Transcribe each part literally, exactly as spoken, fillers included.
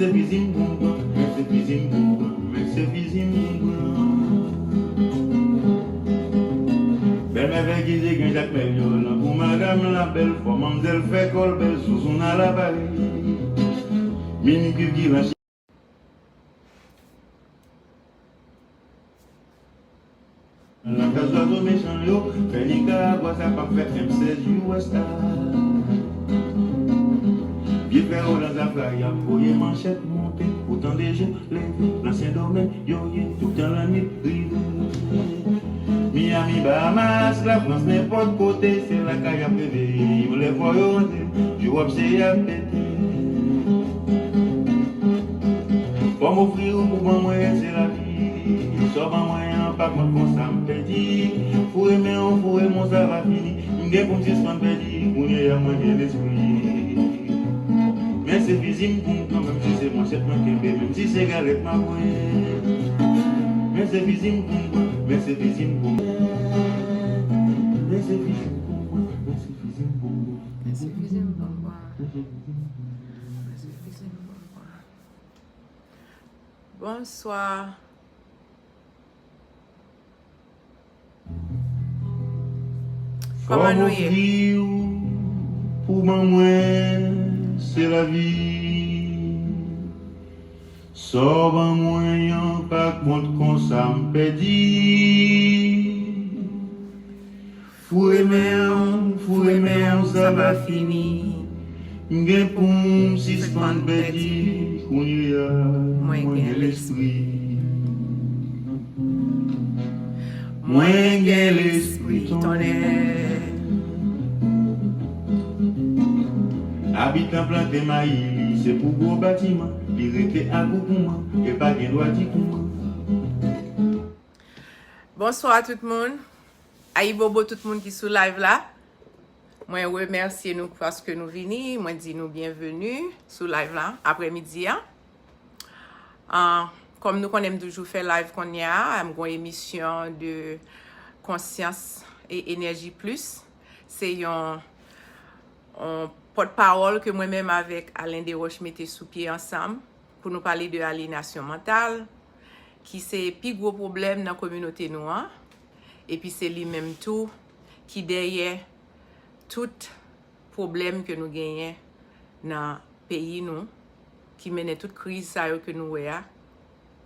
Se fizi m pou m pran, men se fizi m pou m pran, men se fizi m pou m pran. Bèl mèvèy ki se gen jakmèl yo, nan pou madanm la bèl, fò manmzèl fè kò l bèl, zouzoun a la pale. Mini kuiv ki ranche. Nan kaz zwazo mechan yo, fè Nikaragwa sa p ap fè M sèz U S A. Vye frè yo nan zafè y ap voye manchèt monte, pou tande jou leve, nan Sendomeng yo ye, toutan lannwit rive. Miami, Bahamas, Lafrans, nenpòt kote, se lakay y ap reveye, yon lè fò yo rantre, jou w ap seye ap pete. Fò m ofri ou pou ban mwen, se lavi. Sa w ban mwen an pa kont konsa m pèdi. Foure men w, foure men w, sa va fini. M gen pou m sispann pèdi. Kounye a mwen gen lespri. Men se fizi m pou m pran, menm si se manchèt mwen kenbe, menm si se galèt m ap voye. Men se fizi m pou m pran, men se fizi m pou m pran. Men se fizi m pou m pran, men se fizi m pou m pran. Men se fizi m pou m pran. Men se fizi m pou m pran. Bonswa. Kòman nou ye? Fò m ofri w pou ban mwen, se lavi. Sa w ban mwen an pa kont konsa m pèdi. Foure men w, foure men w, sa va fini. M gen pou m sispann pèdi, kounye a, mwen gen lespri. Mwen gen lespri tonnè. Abitan plante mayi li, se pou gwo batiman, li rete agoupouman, e pa gen dwa di kouman. Bonswa tout moun. Ayibobo tout moun ki sou live la. Mwen remèsye nou paske nou vini. Mwen di nou byenveni sou live la aprèmidi a. Ah, kòm nou konnen m toujou fè live kounye a, m gon emisyon de konsyans e enèji plis. Se yon, yon pòtpawòl ke mwen menm avèk Alain Desroches mete sou pye ansanm pou nou pale de alyenasyon mantal, ki se pi gwo pwoblèm nan kominote nou an, epi se li menm tou ki dèyè tout pwoblèm ke nou genyen nan peyi nou, ki mennen tout kriz sa yo ke nou wè a,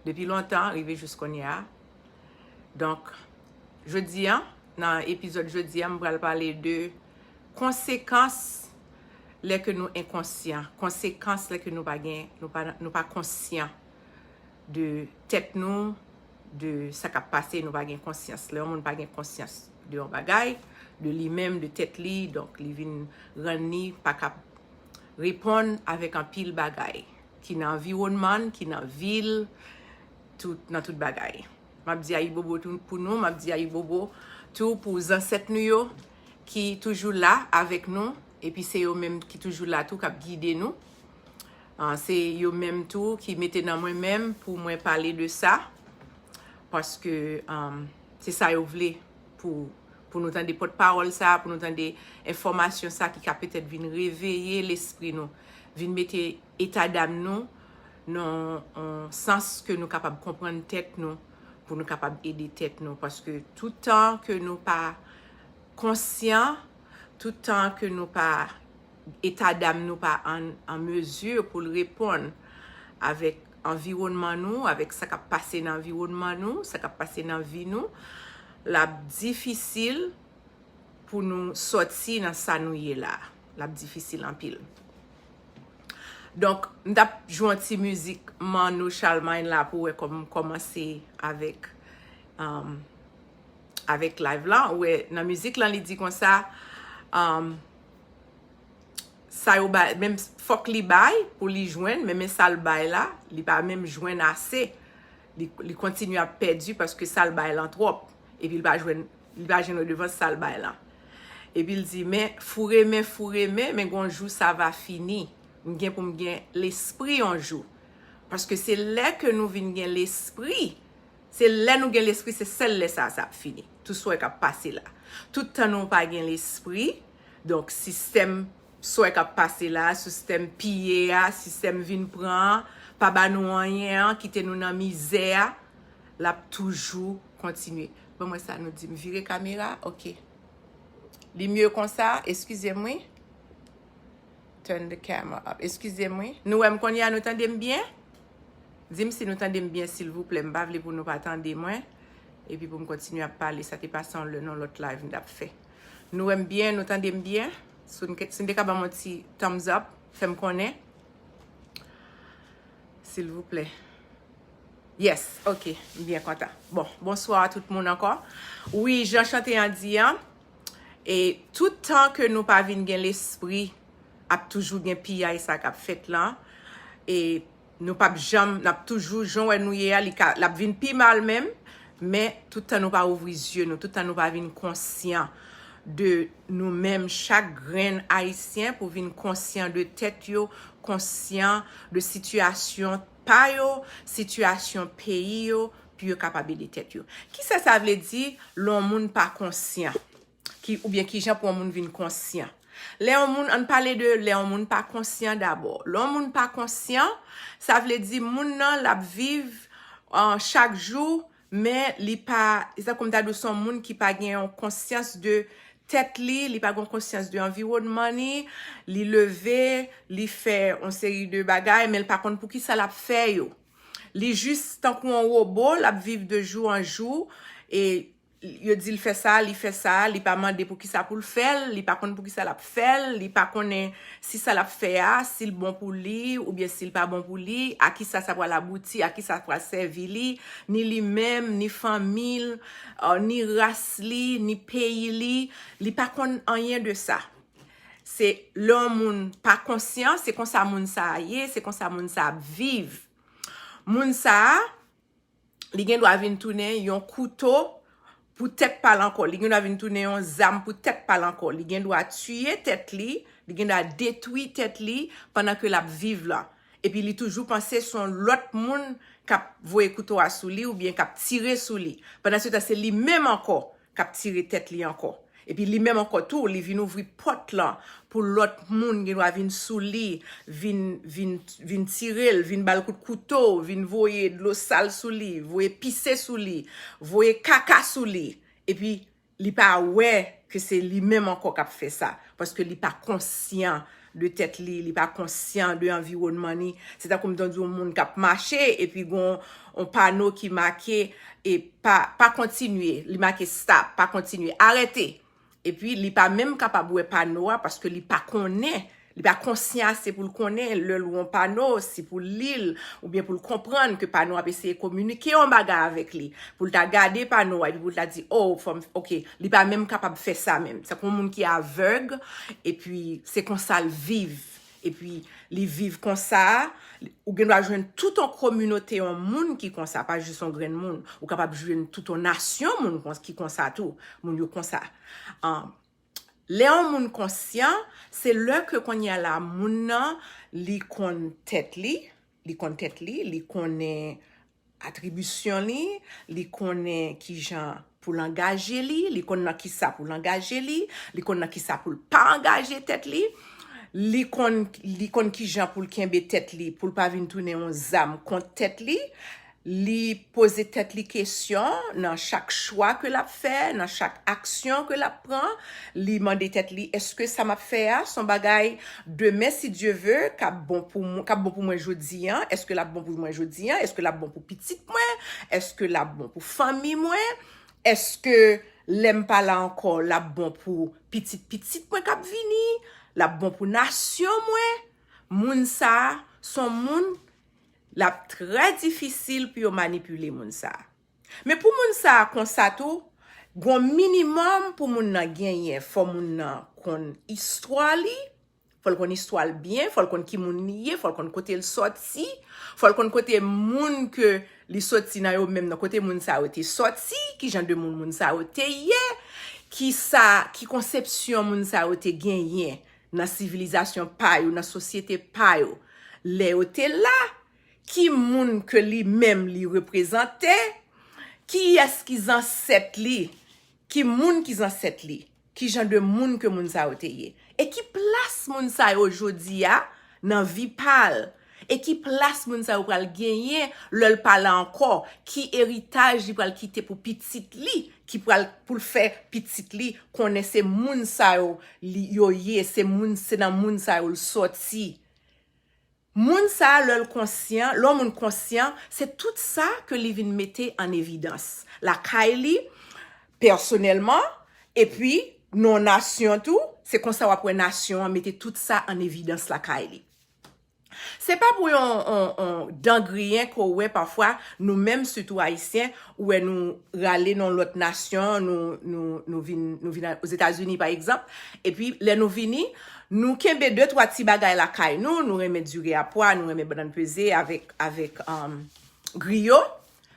depi lontan, rive jis kounye a. Donk, jodi a, nan epizòd jodi a, m pral pale de konsekans lè ke nou enkonsyan, konsekans lè ke nou pa gen, nou pa, nou pa konsyan de tèt nou, de sa k ap pase, nou pa gen konsyans. Lè yon moun pa gen konsyans de yon bagay, de li menm, de tèt li, donk li vin rann li pa kab reponn avèk anpil bagay ki nan anviwònman l, ki nan vi l, tout, nan tout bagay. M ap di ayibobo tou pou nou, m ap di ayibobo tou pou zansèt nou yo ki toujou la avèk nou, epi se yo menm ki toujou la tou k ap gide nou. Ah, se yo menm tou ki mete nan mwen menm pou mwen pale de sa, paske, um, se sa yo vle pou, pou nou tande pòtpawòl sa, pou nou tande enfòmasyon sa ki ka petèt vin reveye lespri nou, vin mete etadam nou nan yon sans ke nou kapab konprann tèt nou, pou nou kapab ede tèt nou. Paske toutan ke nou pa konsyan, toutan ke nou pa, etadam nou pa an, an mezi pou l reponn avèk anviwònman nou, avèk sa k ap pase nan anviwònman nou, sa k ap pase nan vi nou, l ap difisil pou nou sòti nan sa nou ye la. L ap difisil anpil. Donk, m t ap jwe yon ti mizik Manno Charlemagne la pou wè kòman m kòmanse avèk, um, avèk live lan. Ou wè, nan mizik lan, li di konsa, um, sa yo bay, menm fòk li bay pou li jwenn, men, men sa l bay la, li pa menm jwenn ase. Li, li kontinye ap pèdi paske sa l bay lan twòp. Epi li pa jwenn, li pa jwenn redevans sa l bay lan. Epi l di, men foure men, foure men, men gon jou sa va fini. M gen pou m gen lespri yon jou. Paske se lè ke nou vin gen lespri, se lè nou gen lespri, se sèl lè sa, sa ap fini. Tout sa w wè k ap pase la. Tout tan nou pa gen lespri, donk sistèm sa w wè k ap pase la, sistèm piye a, sistèm vin pran an, pa ba nou anyen an, kite nou nan mizè a, l ap toujou kontinye. Ban mwen sa nou di m. Vire kamera, ok. Li mye konsa, eskize m wi. Turn the camera up. Eskize m wi. Nou wè m kounye a, nou tande m byen? Di m si nou tande m byen, silvouplè. M pa vle pou nou pa tande mwen. Epi pou m kontinye ap pale, sa te pase yon lè nan lòt live m t ap fè. Nou wè m byen, nou tande m byen? Si n ke- si n te ka ban m yon ti thumbs up, fè m konnen. Silvouplè. Yes, ok, m byen kontan. Bon, bonswa tout moun ankò. Wi, jan chante an di an, e tout tan ke nou pa vin gen lespri, ap toujou gen piyay sa k ap fèt lan. E nou p ap janm, n ap toujou, jan w wè nou ye a, li ka, l ap vin pi mal menm, men tout tan nou pa ouvri zye nou, tout tan nou pa vin konsyan de nou menm, chak grenn Ayisyen pou vin konsyan de tèt yo, konsyan de sitiyasyon pa yo, sitiyasyon peyi yo, pou yo kapab ede tèt yo. Kisa sa vle di lè yon moun pa konsyan? Ki, oubyen kijan pou yon moun vin konsyan? Lè yon moun, ann pale de lè yon moun pa konsyan dabò. Lè yon moun pa konsyan, sa vle di moun nan l ap viv, uh, chak jou, men li pa, se tankou m ta di w se yon moun ki pa gen yon konsyans de tèt li, li pa gen yon konsyans de anviwònman li, li leve, li fè yon seri de bagay, men l pa konn poukisa l ap fè yo. Li jis tankou yon wobo, l ap viv de jou an jou, e yo di l fè sa, li fè sa, li pa mande poukisa pou l fè l, li pa konn poukisa l ap fè l, li pa konnen si sa l ap fè a, si l bon pou li, oubyen si l pa bon pou li, a kisa sa pral abouti, a kisa sa pral sèvi li, ni li menm, ni fanmi l, uh, ni ras li, ni peyi li, li pa konn anyen de sa. Se lè yon moun pa konsyan, se konsa moun sa a ye, se konsa moun sa a ap viv. Moun sa a, li gen dwa vin tounen yon kouto pou tèt pa l ankò. Li gen dwa vin tounen yon zam pou tèt pa l ankò. Li gen dwa tiye tèt li, li gen dwa detwi tèt li pandan ke l ap viv la. Epi li toujou panse se yon lòt moun k ap voye kouto a sou li oubyen k ap tire sou li. Pandansetan, se li menm ankò k ap tire tèt li ankò. Epi li menm ankò tou, li vin ouvri pòt lan pou lòt moun gen dwa vin sou li, vin, vin, vin tire l, vin ba l kout kouto, vin voye dlo sal sou li, voye pise sou li, voye kaka sou li. Epi li pa wè ke se li menm ankò k ap fè sa, paske li pa konsyan de tèt li, li pa konsyan de anviwònman li. Se tankou m ta di yon moun k ap mache, epi gon yon pano ki make, e pa, pa kontinye, li make stop, pa kontinye, arete. Epi li pa menm kapab wè pano a paske li pa konnen, li pa konsyan ase pou l konnen lè l wè yon pano, si pou l li l, oubyen pou l konprann ke pano a ap eseye kominike yon bagay avèk li, pou l ta gade pano a, epi pou l ta di, oh, fò m, ok, li pa menm kapab fè sa menm. Se tankou yon moun ki avèg, epi se konsa l viv. Epi li viv konsa, ou gen dwa jwenn tout yon kominote yon moun ki konsa, pa jis yon grenn moun. Ou kapab jwenn tout yon nasyon moun kons- ki konsa tou. Moun yo konsa. An, lè yon moun konsyan, se lè ke kounye a la, moun nan, li konn tèt li, li konn tèt li, li konnen atribisyon li, li konnen kijan pou l angaje li, li konn nan kisa pou l angaje li, li konn nan kisa pou l pa angaje tèt li, li konn, li konn kijan pou l kenbe tèt li, pou l pa vin tounen yon zam kont tèt li, li poze tèt li kesyon nan chak chwa ke l ap fè, nan chak aksyon ke l ap pran, li mande tèt li, èske sa m ap fè a, se yon bagay demen, si Dye ve, k ap bon pou mwen, k ap bon pou mwen jodi an? Èske l ap bon pou mwen jodi an? Èske l ap bon pou pitit mwen? Èske l ap bon pou fanmi mwen? Èske lè m pa la ankò, l ap bon pou pitit pitit mwen k ap vini? L ap bon pou nasyon mwen? Moun sa a, se yon moun, l ap trè difisil pou yo manipile moun sa a. Men pou moun sa a konsa tou, gon minimòm pou moun nan genyen. Fò moun nan konn istwa li, fò l konn istwa l byen, fò l konn ki moun li ye, fò l konn kote l sòti, fò l konn kote moun ke li sòti nan yo menm nan, kote moun sa yo te sòti, ki jan de moun moun sa yo te ye, ki sa, ki konsepsyon moun sa yo te genyen nan sivilizasyon pa yo, nan sosyete pa yo. Lè yo te la, ki moun ke li menm li reprezante, kiyès ki zansèt li, ki moun ki zansèt li, ki jan de moun ke moun sa yo te ye, e ki plas moun sa yo jodi a nan vi pa l, E ki plas moun sa yo pral genyen lè l pa la ankò? Ki eritaj li pral kite pou pitit li, ki pral pou l fè pitit li konnen se moun sa yo li, yo ye, se moun, se nan moun sa yo l sòti? Moun sa a, lè l konsyan, lè yon moun konsyan, se tout sa ke li vin mete an evidans lakay li, pèsonèlman, epi nan yon nasyon tou, se konsa w ap wè nasyon an mete tout sa an evidans lakay li. Se pa pou yon, yon, yon dan griyen ke w wè pafwa, nou menm, sitou Ayisyen, ou wè nou rale nan lòt nasyon, nou, nou, nou vin, nou vin Ozetazini, pa egzanp, epi lè nou vini, nou kenbe de, twa ti bagay lakay nou, nou renmen diri a pwa, nou renmen bannann peze avèk, avèk, um, griyo.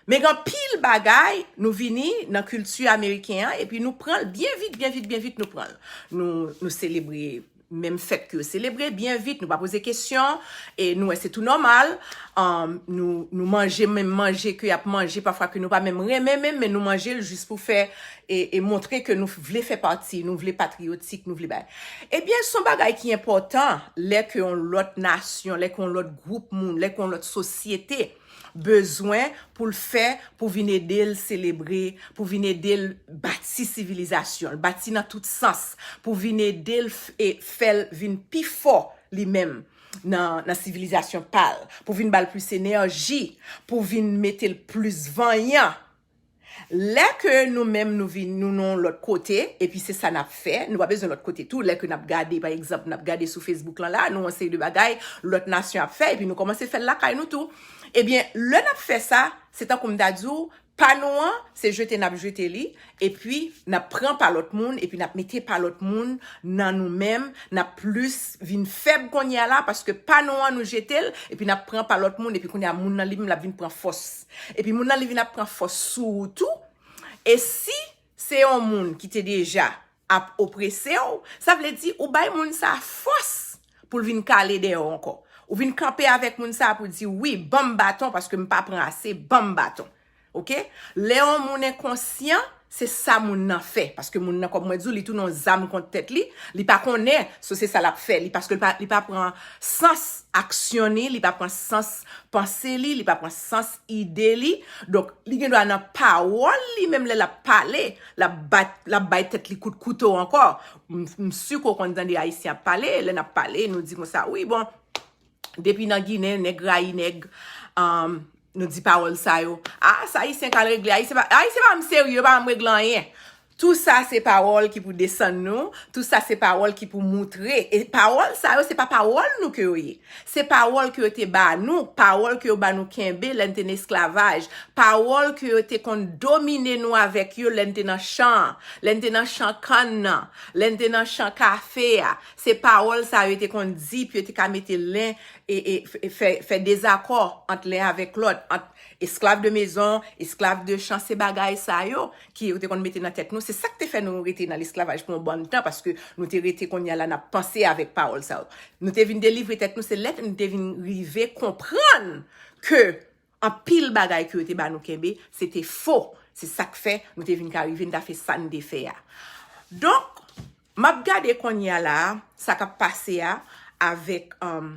Men gen anpil bagay, nou vini nan kilti ameriken an, epi nou pran l byen vit, byen vit, byen vit, nou pran l. Nou, nou selebre menm fèt ke yo selebre byen vit, nou pa poze kesyon, e nou wè se tou nòmal. Um, nou, nou manje menm manje ke y ap manje, pafwa ke nou pa menm renmen menm, men nou manje l jis pou fè, e, e montre ke nou vle fè pati, nou vle patriyotik, nou vle bay. Ebyen, se yon bagay ki enpòtan lè ke yon lòt nasyon, lè ke yon lòt gwoup moun, lè ke yon lòt sosyete bezwen pou l fè, pou vin ede l selebre, pou vin ede l bati sivilizasyon l, bati nan tout sans, pou vin ede l f-, e fè l vin pi fò li menm nan, nan sivilizasyon pa l, pou vin ba l plis enèji, pou vin mete l plis vanyan. Lè ke nou menm nou vin, nou nan yon lòt kote, epi se sa n ap fè, nou pa bezwen lòt kote tou, lè ke n ap gade, pa egzanp, n ap gade sou Facebook lan la, nou wè yon seri de bagay lòt nasyon ap fè, epi nou kòmanse fè l lakay nou tou. Ebyen, lè n ap fè sa, se tankou m ta di w, pa nou an, se jete n ap jete li, epi n ap pran pa lòt moun, epi n ap mete pa lòt moun nan nou menm, n ap plis vin fèb kounye a la, paske pa nou an nou jete l, epi n ap pran pa lòt moun, epi kounye a moun nan li menm l ap vin pran fòs. Epi moun nan li vin ap pran fòs sou ou tou. E si se yon moun ki te deja ap oprese w, sa vle di ou bay moun sa fòs pou l vin kale dèyè w ankò. Ou vin kanpe avèk moun sa pou di, "Wi, ban m baton paske m pa pran ase, ban m baton." Oke? Lè yon moun enkonsyan, se sa moun nan fè. Paske moun nan, kòm mwen di w, li tounen yon zam kont tèt li, li pa konnen, so se sa l ap fè. Li, paske li pa, li pa pran sans aksyon li, li pa pran sans panse li, li pa pran sans ide li. Donk, li gen dwa nan pawòl li menm lè l ap pale, l ap bat, l ap bay tèt li kout kouto ankò. M, m si ke w konn tande Ayisyen ap pale, lè n ap pale, nou di konsa, "Wi, bon, depi nan Ginen, nèg rayi nèg, um, nou di pawòl sa yo. Ah, sa Ayisyen k al regle, Ayisyen pa, Ayisyen pa menm serye, yo pa menm regle anyen." Tou sa se pawòl ki pou desann nou, tou sa se pawòl ki pou moutre. E pawòl sa yo, se pa pawòl nou ke yo ye. Se pawòl ke yo te ba nou, pawòl ke yo ba nou kenbe lè n te nan esklavaj, pawòl ke yo te konn domine nou avèk yo lè n te nan chan an, lè n te nan chan kann nan, lè n te nan chan kafe a. Se pawòl sa yo te konn di, pou yo te ka mete len e, e f-, e fè, fè dezakò ant len avèk lòt, ant esklav de mezon, esklav de chan, se bagay sa yo ki yo te konn mete nan tèt nou. Se sa k te fè nou rete nan lesklavaj pou yon bann tan, paske nou te rete kounye a la, n ap panse avèk pawòl sa yo. Nou te vin delivre tèt nou, se lè nou te vin rive konprann ke anpil bagay ke yo te ba nou kenbe, se te fo. Se sa k fè nou te vin ka rive, n ta fè sa n te fè a. Donk, m ap gade kounye a la, sa k ap pase a, avèk, um,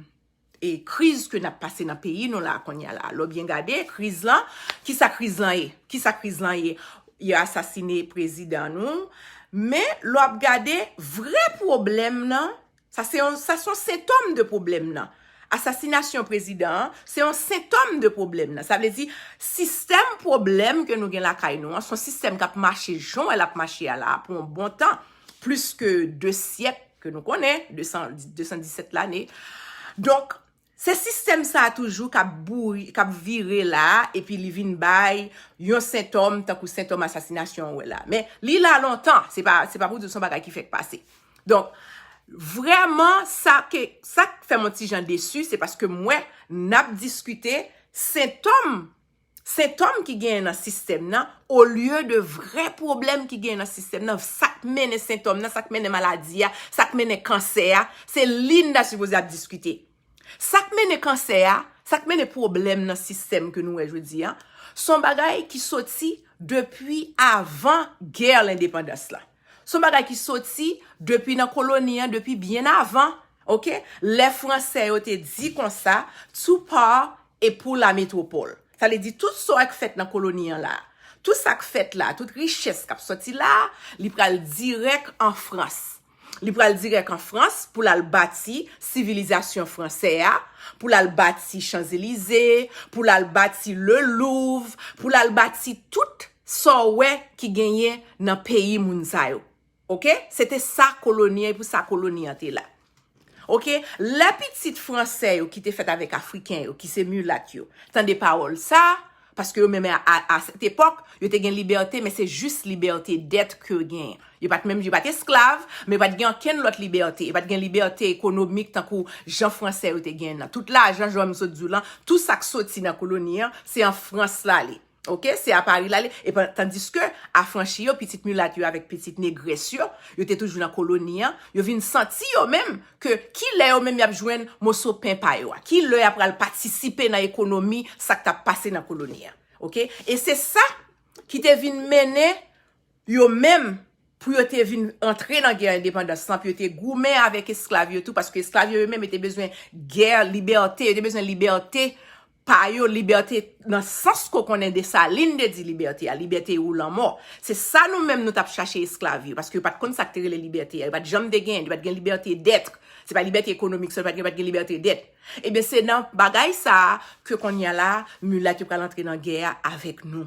e kriz ke n ap pase nan peyi nou la kounye a la. Lè w byen gade, kriz lan, kisa kriz lan ye? Kisa kriz lan ye? Yo asasine prezidan nou. Men, lè w ap gade, vrè pwoblèm nan, sa se yon, sa se yon sentòm de pwoblèm nan. Asasinasyon prezidan an, se yon sentòm de pwoblèm nan. Sa vle di, sistèm pwoblèm ke nou gen lakay nou an, se yon sistèm k ap mache jan l ap mache a la pou yon bon tan, plis ke de syèk ke nou konnen, de san, de san disèt lane. Donk, se sistèm sa a toujou k ap bouri, k ap vire la, epi li vin bay yon sentòm, tankou sentòm asasinasyon ou wè la. Men, li la lontan, se pa, se pa pou di w se yon bagay ki fèk pase. Donk, vrèman, sa ke, sa k fè m yon ti jan desi, se paske m wè n ap diskite sentòm, sentòm ki genyen nan sistèm nan, olye de vrè pwoblèm ki genyen nan sistèm nan, sa k mennen sentòm nan, sa k mennen maladi a, sa k mennen kansè a, se li n ta sipoze ap diskite. Sa k mennen kansè a, sa k mennen pwoblèm nan sistèm ke nou wè jodi a, se yon bagay ki soti depi avan gè lendepandans la. Se yon bagay ki soti depi nan koloni an, depi byen avan. Ok? Lè Fransè yo te di konsa, tout part est pour la métropole. Sa vle di tout sa k fèt nan koloni an la. Tout sa k fèt la, tout richès k ap sòti la, li pral dirèk an Frans. Li pral dirèk an Frans pou l al bati sivilizasyon fransè a, pou l al bati Chanzelize, pou l al bati Le Louvre, pou l al bati tout sa w wè ki genyen nan peyi moun sa yo. Ok? Se te sa koloni an, e pou sa koloni an te la. Ok? Lè pitit fransè yo ki te fèt avèk Afriken yo, ki se milat yo, tande pawòl sa, paske yo menm a, a, a sèt epòk, yo te gen libète, men se jis libète dèt ke yo genyen. Yo pa t menm, yo pa t esklav, men yo pa t gen okenn lòt libète. Yo pa t gen libète ekonomik tankou jan fransè yo te genyen nan. Tout lajan, jan m sot di w lan, tout sa k soti nan koloni an, se an Frans l ale. Ok, se a Pari l ale. E pa, tandiske afranchi yo, pitit milat yo avèk pitit negrès yo, yo te toujou nan koloni an, yo vin santi yo menm ke ki lè yo menm y ap jwenn moso pen pa yo a, ki lè y ap pral patisipe nan ekonomi sa k t ap pase nan koloni an. Ok? E se sa ki te vin mennen yo menm pou yo te vin antre nan gè endepandans lan, pou yo te goumen avèk esklav yo tou, paske esklav yo, yo menm, yo te bezwen gè, libète, yo te bezwen libète pa yo, libète nan sans ke w konnen Desalin te di libète a, libète ou lanmò. Se sa nou menm nou t ap chache esklav yo, paske yo pa t konn sa k te rele libète a, yo pa t janm te gen, yo pa t gen libète d'être, se pa libète ekonomik sèl, yo pa t gen, yo pa t gen libète d'être. Ebyen, se nan bagay sa a ke kounye a la, milat yo pral antre nan gè a avèk nou.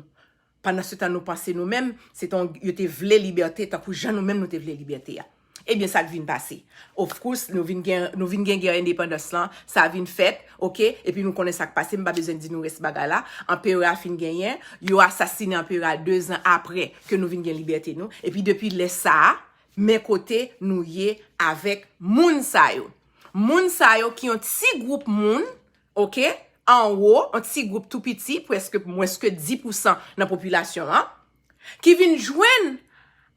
Pandan se tan nou panse nou menm, se te yon, yo te vle libète tankou jan nou menm nou te vle libète a. Ebyen, sa k vin pase? Of course, nou vin gen, nou vin gen gè endepandans lan, sa vin fèt, ok? Epi nou konnen sa k pase, m pa bezwen di nou rès bagay la. Anperè a fin genyen, yo asasinen anperè a dezan apre ke nou vin gen libète nou. Epi depi lè sa a, men kote nou ye avèk moun sa yo. Moun sa yo ki yon ti gwoup moun, ok, anwo, yon ti gwoup tou piti, prèske mwens ke dis pousan nan popilasyon an, ki vin jwenn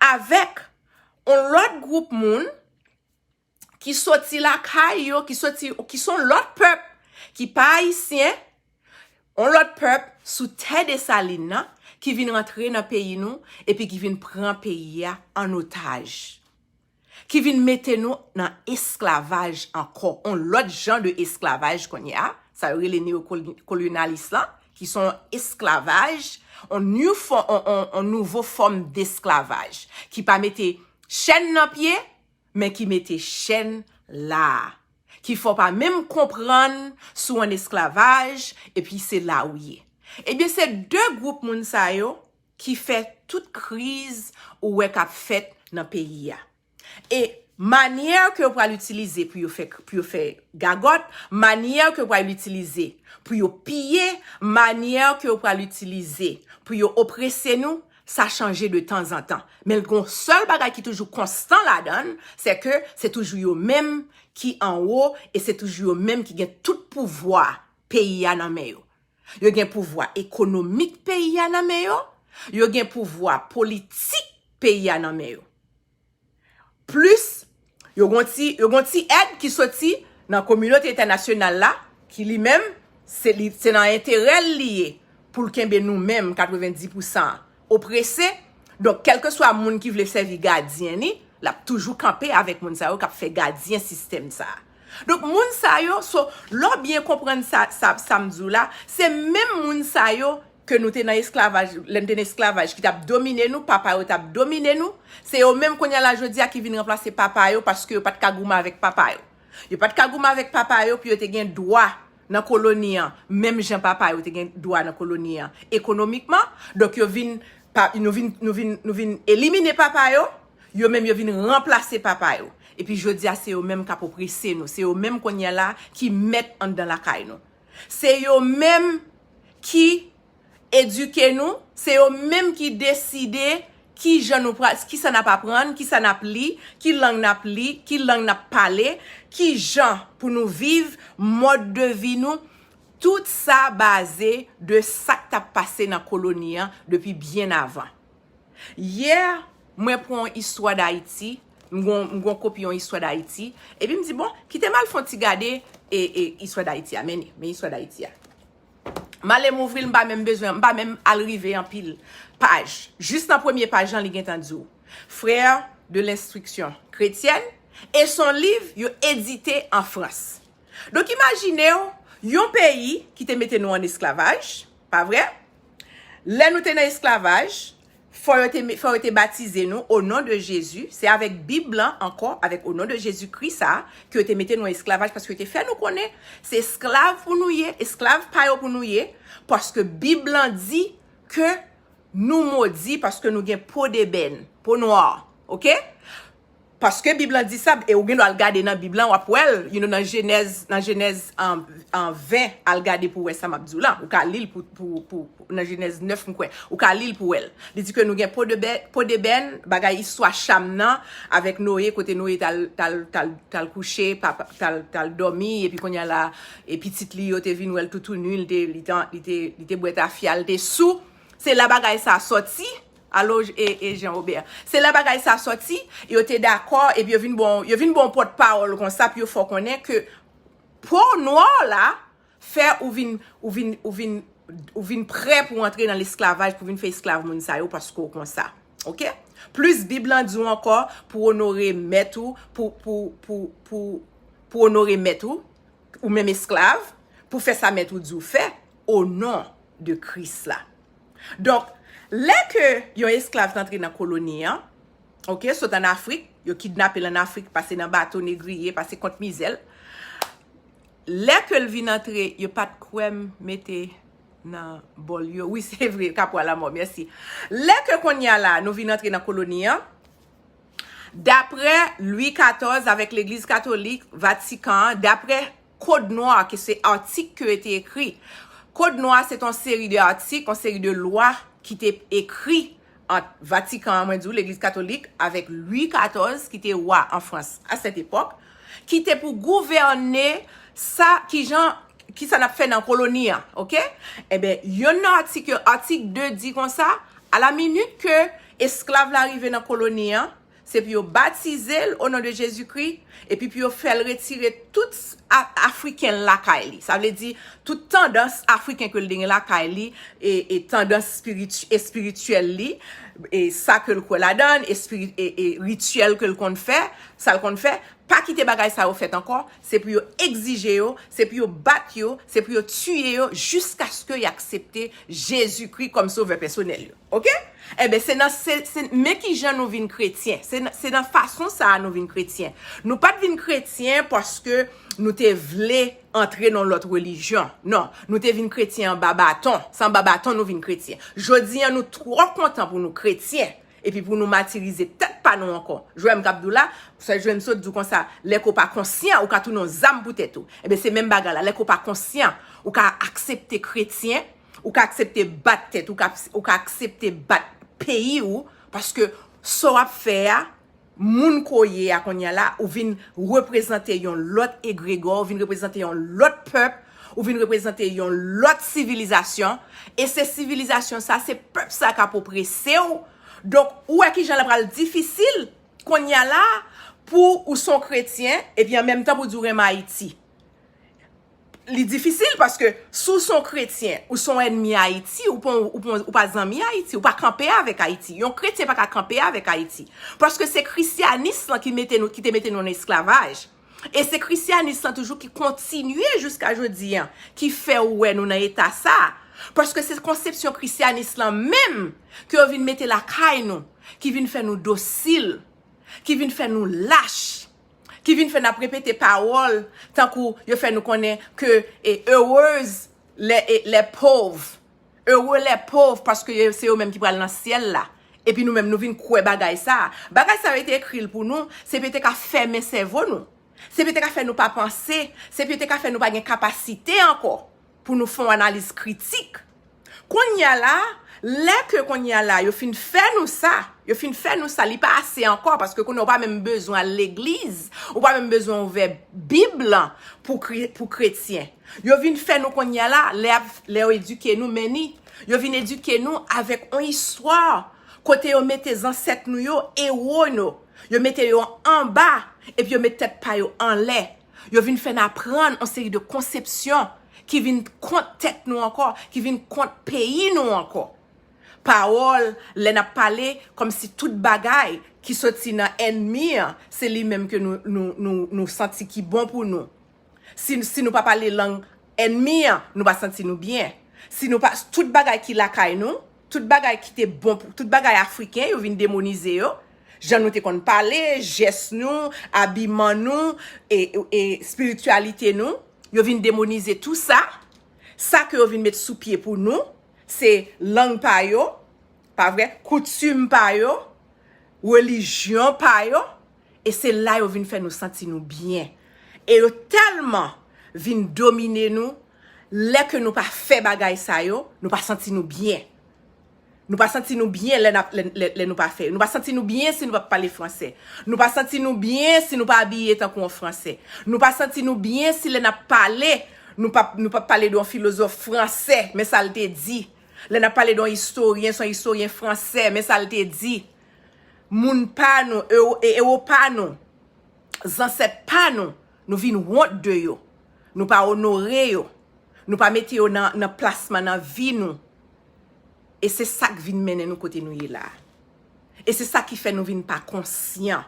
avèk yon lòt gwoup moun ki soti lakay yo, ki soti, ki se yon lòt pèp, ki pa ayisyen, yon lòt pèp sou tè Desalin nan, ki vin rantre nan peyi nou, epi ki vin pran peyi a an otaj. Ki vin mete nou nan esklavaj ankò, yon lòt jan de esklavaj kounye a, sa yo rele neyokolonyalis lan, ki se yon esklavaj, yon new fo-, yon, yon, yon nouvo fòm desklavaj, ki pa mete chèn nan pye, men ki mete chèn la, ki fè w pa menm konprann si w an esklavaj, epi se la ou ye. Ebyen, se de gwoup moun sa yo ki fè tout kriz ou wè k ap fèt nan peyi a. E manyè ke yo pral itilize pou yo fè, pou yo fè gagòt, manyè ke yo pral itilize pou yo piye, manyè ke yo pral itilize pou yo oprese nou, sa chanje de tanzantan. Men gen yon sèl bagay ki toujou konstan ladan l, se ke se toujou yo menm ki anwo e se toujou yo menm ki gen tout pouvwa peyi a nan men yo. Yo gen pouvwa ekonomik peyi a nan men yo. Yo gen pouvwa politik peyi a nan men yo. Plis, yo gon ti, yo gon ti èd ki soti nan kominote entènasyonal la, ki li menm, se li, se nan enterè l li ye pou l kenbe nou menm katrevenndis pousan oprese. Donk, kèlkeswa moun ki vle sèvi gadyen li, l ap toujou kanpe avèk moun sa yo k ap fè gadyen sistèm sa a. Donk, moun sa yo, so, lè w byen konprann sa, sa, sa m di w la, se menm moun sa yo ke nou te nan esklavaj, lè n te nan esklavaj, ki t ap domine nou, papa yo t ap domine nou, se yo menm kounye a la jodi a ki vin ranplase papa yo paske yo pa t ka goumen avèk papa yo. Yo pa t ka goumen avèk papa yo pou yo te gen dwa nan koloni an, menm jan papa yo te gen dwa nan koloni an ekonomikman. Donk yo vin, pa, nou vin, nou vin, nou vin elimine papa yo, yo menm yo vin ranplase papa yo. Epi jodi a se yo menm k ap oprese nou, se yo menm kounye a la ki mèt anndan lakay nou. Se yo menm ki edike nou, se yo menm ki deside ki jan nou pral, kisa n ap aprann, kisa n ap li, ki lang n ap li, ki lang n ap pale, ki jan pou nou viv, mòd de vi nou, tout sa baze de sa k t ap pase nan koloni an depi byen avan. Yè, mwen pran yon istwa Dayiti, m gon, m gon kopi yon istwa Dayiti, epi m di, bon, kite m al fè yon ti gade e, e istwa Dayiti a, men, men istwa Dayiti a. M ale m ouvri l, m pa menm bezwen, m pa menm al rive anpil paj. Jis nan premye paj lan, li gentan di w, Frères de l'instruction chrétienne, E se yon liv yo edite an Frans. Donk, imajine w, yon peyi ki te mete nou an esklavaj, pa vre? Lè nou te nan esklavaj, fò yo te, fò yo te batize nou o non de Jezi. Se avèk Bib lan ankò, avèk o non de Jezi Kri sa, ke yo te mete nou an esklavaj, paske yo te fè nou konnen se esklav pou nou ye, esklav pa yo pou nou ye, paske Bib lan di ke nou modi paske nou gen po debèn, po nwa, oke? Paske Bib lan di sa, e ou gen dwa al gade nan Bib lan, w ap wè l, you know, nan Jenèz, nan Jenèz, um, um, ven, al gade pou wè sa m ap di w la. Ou ka li l pou, pou, pou, pou, nan Jenèz nèf, m kwè. Ou ka li l pou wè l. Li di ke nou gen po debè-, po debèn, bagay istwa Cham nan, avèk Noye, kote Noye t al, t al, t al, t al kouche, pa, pa, t al, t al dòmi, epi kounye a la, e pitit li yo te vin wè l toutouni, li te, li te, li te, li te bwè tafya, li te sou. Se la bagay sa sòti. Alo, e, e Jean Robert. Se la bagay sa sòti, yo te dakò, epi yo vin bon, yo vin bon pòtpawòl konsa, pou yo fè w konnen ke po nwa la fè ou vin, ou vin, ou vin, ou vin prè pou antre nan lesklavaj, pou vin fè esklav moun sa yo, paske w konsa. Oke? Plis Bib lan di w ankò, pou onore mèt ou, pou, pou, pou, pou, pou onore mèt ou, ou menm esklav, pou fè sa mèt ou di w fè, o non de Kris la. Donk, lè ke yon esklav t antre nan koloni an, oke, sot ann Afrik, yo kidnape l ann Afrik, pase nan bato negriye, pase kont mizè l. Lè ke l vin antre, yo pa t kwè m mete nan bòl yo. Wi, se vre, Kapwa Lamò, mèsi. Lè ke kounye a la, nou vin antre nan koloni an, daprè Lwi katòz avèk Legliz Katolik, Vatikan an, daprè Kòd Nwa, ke se atik ke yo te ekri. Kòd Nwa, se te yon seri de atik, yon seri de lwa ki te ekri ant Vatikan an, mwen di w, Legliz Katolik, avèk Lwi katòz, ki te wa an Frans a sèt epòk, ki te pou gouvène sa, kijan, kisa n ap fè nan koloni an, oke? Enben, yonn nan atik yo, atik de di konsa, a la minit ke esklav la rive nan koloni an, se pou yo batize l o non de Jezikri, epi pou yo fè l retire tout a-, Afriken l lakay li. Sa vle di, tout tandans Afriken ke l te gen lakay li, e, e tandans espiritu-, espirityèl li, e sa ke l kwè ladan l, espiri-, e, e rityèl ke l konn fè, sa l konn fè, pa kite bagay sa yo fèt ankò, se pou yo egzije yo, se pou yo bat yo, se pou yo tiye yo, jiskaske y aksepte Jezikri kòm sovè pèsonèl yo. Oke? Enben, se nan, se, se, men kijan nou vin kretyen. Se nan, se nan fason sa a nou vin kretyen. Nou pa t vin kretyen paske nou te vle antre nan lòt relijyon. Non, nou te vin kretyen anba baton. Se anba baton nou vin kretyen. Jodi a, nou twò kontan pou nou kretyen. Epi pou nou matirize tèt pa nou ankò. Jwè m k ap di w la, se jwè m sot di w konsa, lè ke w pa konsyan, ou ka tounen yon zam pou tèt ou. Enben, se menm bagay la. Lè ke w pa konsyan, ou ka aksepte kretyen, ou ka aksepte bat tèt, ou ka, ou ka aksepte bat peyi w, paske sa w ap fè a, moun ke w ye a kounye a la, ou vin reprezante yon lòt egregò, ou vin reprezante yon lòt pèp, ou vin reprezante yon lòt sivilizasyon, e se sivilizasyon sa, se pèp sa k ap oprese w. Donk, ou wè kijan l pral difisil kounye a la pou ou se yon kretyen, epi an menm tan pou di w renmen Ayiti. Li difisil paske si w se yon kretyen, ou se yon ènmi Ayiti, ou pa, ou pa, ou pa zanmi Ayiti, ou pa kanpe avèk Ayiti. Yon kretyen pa ka kanpe avèk Ayiti. Paske se krisyanis lan ki mete nou, ki te mete nou nan esklavaj. E se krisyanis lan toujou ki kontinye jiska jodi a, ki fè ou wè nou nan eta sa. Paske se konsepsyon krisyanis lan menm ke yo vin mete lakay nou, ki vin fè nou dosil, ki vin fè nou lach, ki vin fè n ap repete pawòl, tankou yo fè nou konnen ke, e, heureuse les, e, les pauvres. Heureux les pauvres, paske yo, se yo menm ki pral nan syèl la. Epi nou menm, nou vin kwè bagay sa a. Bagay sa yo, yo te ekri l pou nou, se pou yo te ka fèmen sèvo nou. Se pou yo te ka fè nou pa panse, se pou yo te ka fè nou pa gen kapasite ankò pou nou fè yon analiz kritik. Kounye a la, lè ke kounye a la, yo fin fè nou sa, yo fin fè nou sa, li pa ase ankò, paske kounye a ou pa menm bezwen al legliz, ou pa menm bezwen ouvè Bib lan pou kre-, pou kretyen. Yo vin fè nou kounye a la, lè, lè yo edike nou, men ni, yo vin edike nou avèk yon istwa, kote yo mete zansèt nou yo, ewo nou, yo mete yo anba, epi yo met tèt pa yo anlè. Yo vin fè n aprann yon seri de konsepsyon ki vin kont tèt nou ankò, ki vin kont peyi nou ankò. pawòl, lè n ap pale, kòmsi tout bagay ki soti nan ènmi an, se li menm ke nou, nou, nou, nou santi ki bon pou nou. Si, si nou pa pale lang ènmi an, nou pa santi nou byen. Si nou pa, tout bagay ki lakay nou, tout bagay ki te bon pou, tout bagay afriken, yo vin demonize yo. Jan nou te konn pale, jès nou, abiman nou, e, e espirityalite nou, yo vin demonize tou sa. Sa ke yo vin met sou pye pou nou, se lang pa yo, pa vre, koutim pa yo, relijyon pa yo, e se la yo vin fè nou santi nou byen. E yo tèlman vin domine nou, lè ke nou pa fè bagay sa yo, nou pa santi nou byen. Nou pa santi nou byen lè, n ap- lè, lè, lè nou pa fè. Nou pa santi nou byen si nou pa pale fransè. Nou pa santi nou byen si nou pa abiye tankou yon fransè. Nou pa santi nou byen si lè n ap pale, nou pa, nou pa pale de yon filozòf fransè, men sa l te di. Lè n ap pale de yon istoryen, se yon istoryen fransè, men sa l te di. Moun pa nou, ewo- e ewo pa nou, zansèt pa nou, nou vin wont de yo. Nou pa onore yo. Nou pa mete yo nan, nan plasman nan vi nou. E se sa k vin mennen nou kote nou ye la. E se sa ki fè nou vin pa konsyan.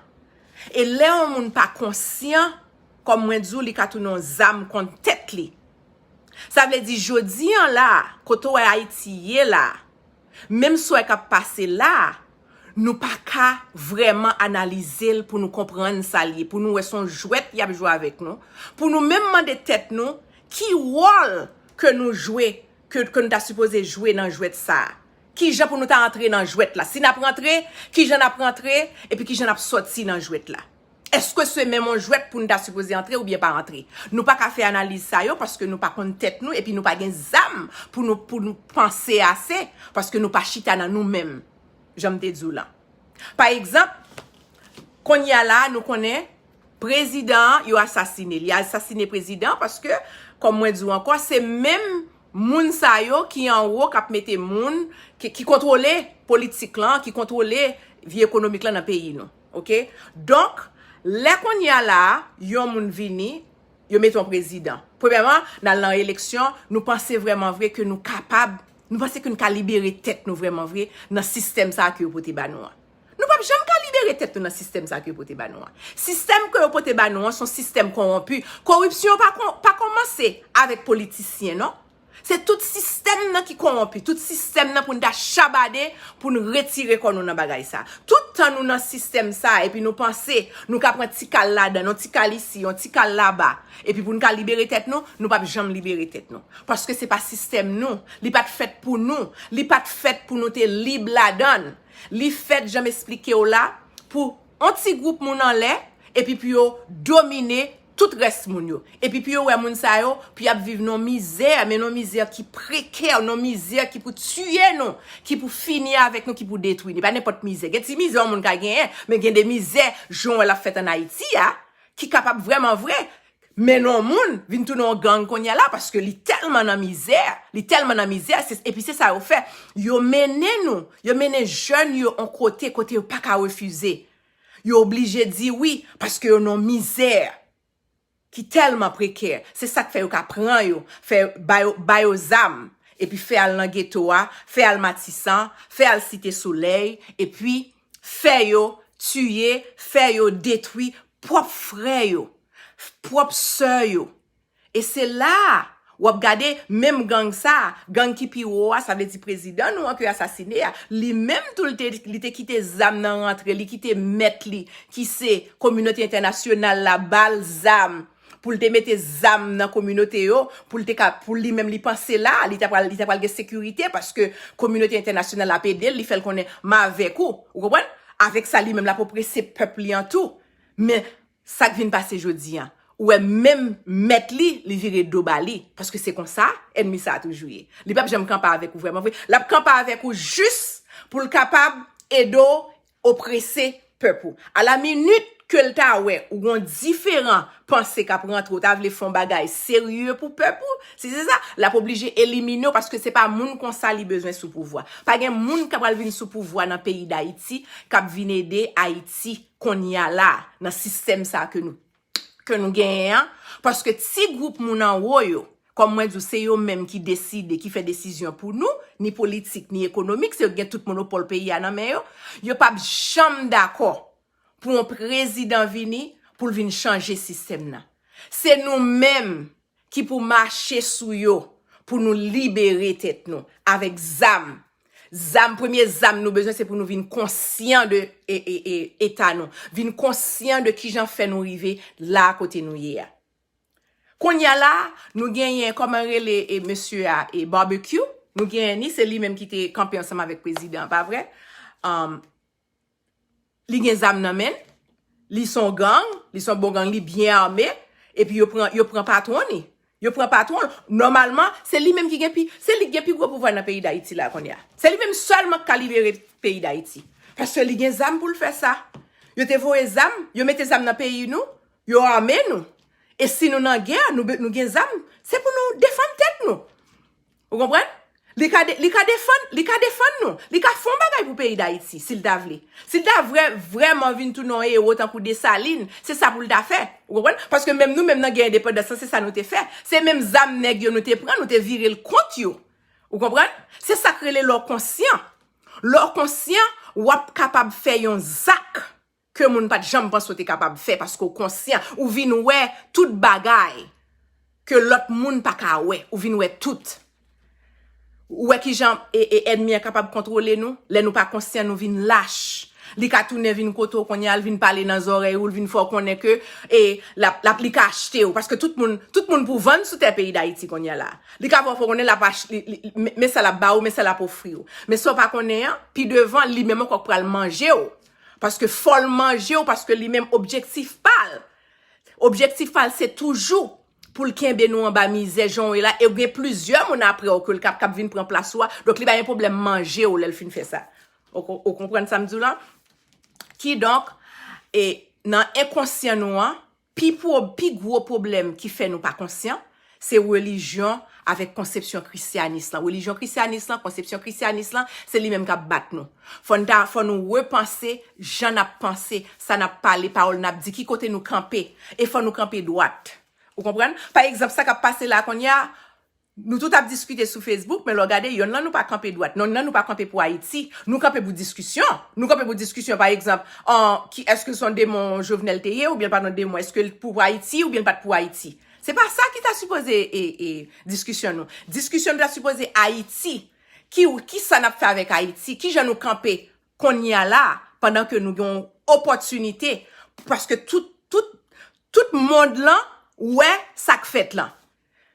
E lè yon moun pa konsyan, kòm mwen di w, li ka tounen yon zam kont tèt li. Sa vle di, jodi an la, kote w wè Ayiti ye la, menm sa w wè k ap pase la, nou pa ka vrèman analize l pou nou konprann sa l ye, pou nou wè se yon jwèt y ap jwe avèk nou, pou nou menm mande tèt nou, ki wòl ke nou jwe, ke, ke nou ta sipoze jwe nan jwèt sa a? Ki jan pou nou ta antre nan jwèt la? Si n ap rantre, ki jan n ap rantre, epi ki jan n ap sòti nan jwèt la? Èske se menm yon jwèt pou n ta sipoze antre oubyen pa antre? Nou pa ka fè analiz sa yo paske nou pa konn tèt nou epi nou pa gen zam pou nou, pou nou panse ase, paske nou pa chita nan nou menm, jan m te di w lan. Pa egzanp, kounye a la, nou konnen prezidan an, yo asasine l. Yo asasine prezidan an paske, kòm mwen di w ankò, se menm moun sa yo ki anwo k ap mete moun, ki, ki kontwole politik lan, ki kontwole vi ekonomik lan nan peyi nou. Oke? Donk, lè kounye a la, yon moun vini, yo mete yon prezidan. Premyèman, n al nan eleksyon, nou panse vrèman vre ke nou kapab, nou panse ke nou ka libere tèt nou vrèman vre nan sistèm sa a ke yo pote ba nou an. Nou p ap janm ka libere tèt nou nan sistèm sa a ke yo pote ba nou an. Sistèm ke yo pote ba nou an, se yon sistèm kowonpi. Koripsyon pa, kon- pa kòmanse avèk politisyen, non. Se tout sistèm nan ki kowonpi, tout sistèm nan pou n ta chabade, pou n retire kò nou nan bagay sa. Tout tan nou nan sistèm sa, epi nou panse nou ka pran ti kal ladan, yon ti kal isi, yon ti kal laba, epi pou n ka libere tèt nou, nou p ap janm libere tèt nou. Paske se pa sistèm nou, li pa t fèt pou nou, li pa t fèt pou nou te lib ladan l. Li fèt, jan m esplike w la, pou yon ti gwoup moun anlè, epi pou yo domine tout rès moun yo. Epi pou yo wè moun sa yo, pou y ap viv nan mizè, men nan mizè ki prekè, nan mizè ki pou tiye nou, ki pou fini avèk nou, ki pou detwi nou. E pa nenpòt mizè. Gen ti mizè yon moun ka genyen, men gen de mizè, jan w wè l ap fèt ann Ayiti a, ki kapab vrèman vre mennen yon moun vin tounen yon gang kounye a la, paske li tèlman nan mizè, li tèlman nan mizè, se- epi se sa yo fè. Yo mennen nou, yo mennen jèn yo yon kote, kote yo pa ka refize. Yo oblije di wi, paske yo nan mizè ki tèlman prekè. Se sa k fè yo ka pran yo, fè ba yo, ba yo zam, epi fè al nan geto a, fè al Matisan, fè al Site Solèy, epi fè yo tiye, fè yo detwi pwòp frè yo, pwòp sè yo. E se la a, w ap gade menm gang sa a, gang ki pi wo a, sa vle di prezidan nou an ke yo asasine a, li menm tou, li te, li te kite zam nan rantre, li kite mèt li, ki se kominote entènasyonal la, ba l zam, pou l te mete zam nan kominote yo, pou l te ka, pou li menm li panse la, li ta pral, li ta pral gen sekirite, paske kominote entènasyonal ap ede l, li fè l konnen m avèk ou, ou konprann? Avèk sa, li menm l ap oprese pèp li an tou. Men, sa k vin pase jodi a, ou wè menm mèt li, li vire do ba li, paske se konsa ènmi sa a toujou ye. Li p ap janm kanpe avèk ou vrèman vre. L ap kanpe avèk ou jis pou l kapab ede w oprese pèp ou. A la minit ke l ta wè ou gon diferan panse k ap rantre, ou ta vle fè yon bagay serye pou pèp ou, si se sa, l ap oblije elimine w, paske se pa moun konsa li bezwen sou pouvwa. Pa gen moun k ap pral vin sou pouvwa nan peyi Dayiti k ap vin ede Ayiti kounye a la, nan sistèm sa a ke nou, ke nou genyen an, paske ti gwoup moun anwo yo, kòm mwen di w, se yo menm ki deside, ki fè desizyon pou nou, ni politik, ni ekonomik, se yo ki gen tout monopòl peyi a nan men yo, yo p ap janm dakò pou yon prezidan vini pou l vin chanje sistèm nan. Se nou menm ki pou mache sou yo pou nou libere tèt nou avèk zam. Zam, premye zam nou bezwen, se pou nou vin konsyan de e, e, e, eta nou, vin konsyan de kijan fè nou rive la kote nou ye a. Kounye a la, nou genyen, kòman rele e mesye a, e Barbecue, nou genyen ni, se li menm ki te kanpe ansanm avèk prezidan an, pa vre? Um, li gen zam nan men l, li se yon gang, li se yon bon gang, li byen ame, epi yo pran, yo pran patwon li. Yo pran patwon l. Nòmalman, se li menm ki gen pi, se li ki gen pi gwo pouvwa nan peyi Dayiti la kounye a. Se li menm sèlman ki ka libere peyi Dayiti. Paske li gen zam pou l fè sa. Yo te voye zam, yo mete zam nan peyi nou, yo ame nou. E si nou nan gè, nou, be- nou gen zam, se pou nou defann tèt nou. Ou konprann? Li ka, de, li ka defann, li ka defann nou. Li ka fè yon bagay pou peyi Dayiti, si l ta vle. Si l ta vre, vrèman vin tounen yon ewo tankou Desalin, se sa pou l ta fè. Ou konprann? Paske menm nou menm nan gè endepandans lan, se sa nou te fè. Se menm zam nèg yo nou te pran, nou te vire l kont yo. Ou konprann? Se sa k rele lè w konsyan. Lè w konsyan, w ap kapab fè yon zak ke moun pa t janm panse w te kapab fè paske w konsyan. Ou vin wè tout bagay ke lòt moun pa ka wè. Ou vin wè tout. Ou wè kijan e, e, ènmi an kapab kontwole nou? Lè nou pa konsyan, nou vin lach. Li ka tounen vin kote w kounye a, l vin pale nan zòrèy ou, l vin fè w konnen ke e, l ap, l ap, li ka achte w. Paske tout moun, tout moun pou vann sou tè peyi Dayiti kounye a la. Li ka fè w konnen l ap ach- li, li, men, men sa l ap ba ou, men sa l ap ofri w. Men sa w pa konnen an, pi devan, li menm ankò k pral manje w. Paske fò l manje w, paske li menm objektif pa l. Objektif pa l se toujou pou l kenbe nou anba mizè jan w ye la, e gen plizyè moun apre w ke l k ap, k ap vin pran plas ou a. Donk, li pa gen pwoblèm manje w lè l fin fè sa. Ou, ou konprann sa m di w la? Kidonk, e, nan enkonsyan nou an, pi, pwo, pi gwo pwoblèm ki fè nou pa konsyan, se relijyon avèk konsepsyon krisyanis lan. Relijyon krisyanis lan, konsepsyon krisyanis lan, se li menm k ap bat nou. Fò n ta, fò nou repanse jan n ap panse, sa n ap pale, pawòl n ap di, ki kote nou kanpe. E fò nou kanpe dwat. Ou konprann? Pa egzanp, sa k ap pase la kounye a, nou tout ap diskite sou Facebook, men lè w gade, yonn nan nou pa kanpe dwat, yonn nan nou pa kanpe pou Ayiti. Nou kanpe pou diskisyon. Nou kanpe pou diskisyon, pa egzanp, an, ki, èske se yon demon Jovenel te ye, oubyen l pa t yon demon? Èske l pou Ayiti, oubyen l pa t pou Ayiti? Se pa sa ki ta sipoze e, e, diskisyon nou. Diskisyon nou ta sipoze Ayiti. Ki, kisa n ap fè avèk Ayiti? Kijan nou kanpe kounye a la, pandan ke nou gen yon opòtinite? Paske tout, tout, tout mond lan wè sa k fèt lan.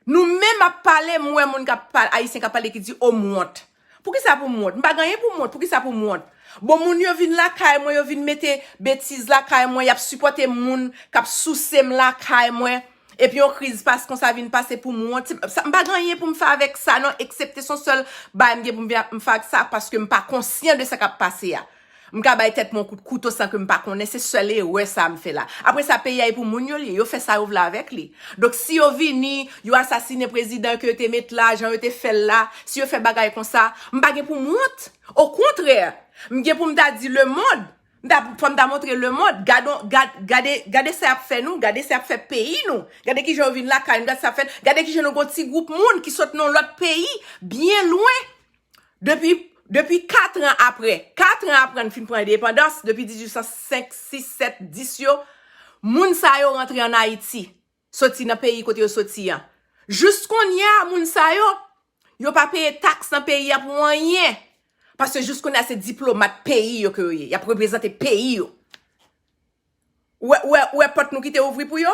Nou menm ap pale, m wè moun k ap pale, ayisyen k ap pale ki di, "O, m wont." Poukisa pou m wont? M pa gen anyen pou m wont. Poukisa pou m wont? Bon, moun yo vin lakay mwen, yo vin mete betiz lakay mwen, y ap sipòte moun k ap souse m lakay mwen. Epi yon kriz pas konsa vin pase pou m wont. Sa, m pa gen anyen pou m fè avèk sa non, eksepte se yon sèl bagay m gen pou m vin- m fè ak sa, paske m pa konsyan de sa k ap pase a. M ka bay tèt mwen yon kout kouto san ke m pa konnen, se sèl erè sa a m fè la. Apre sa, peyi a e pou moun yo li ye, yo fè sa yo vle avèk li. Donk, si yo vini, yo asasinen prezidan ke yo te met la, jan yo te fè l la, si yo fè bagay konsa, m pa gen pou m wont. Okontrè, m gen pou m ta di lemonn, m ta, fò m ta montre lemonn, gade, gade, gade, gade sa y ap fè nou, gade sa y ap fè peyi nou, gade kijan yo vin lakay nou, gade sa y ap fè, gade kijan nou gon ti gwoup moun ki sot nan lòt peyi, byen lwen, depi, depi kat an apre, kat an apre n fin pran endepandans, depi dizuit san senk, sis, sèt, dis yo, moun sa yo rantre ann Ayiti, soti nan peyi kote yo soti an. Jis kounye a, moun sa yo, yo pa peye taks nan peyi a pou anyen. Paske jis kounye a, se diplomat peyi yo ke yo ye. Y ap reprezante peyi yo. Ou wè, ou wè, ou wè pòt nou kite ouvri pou yo?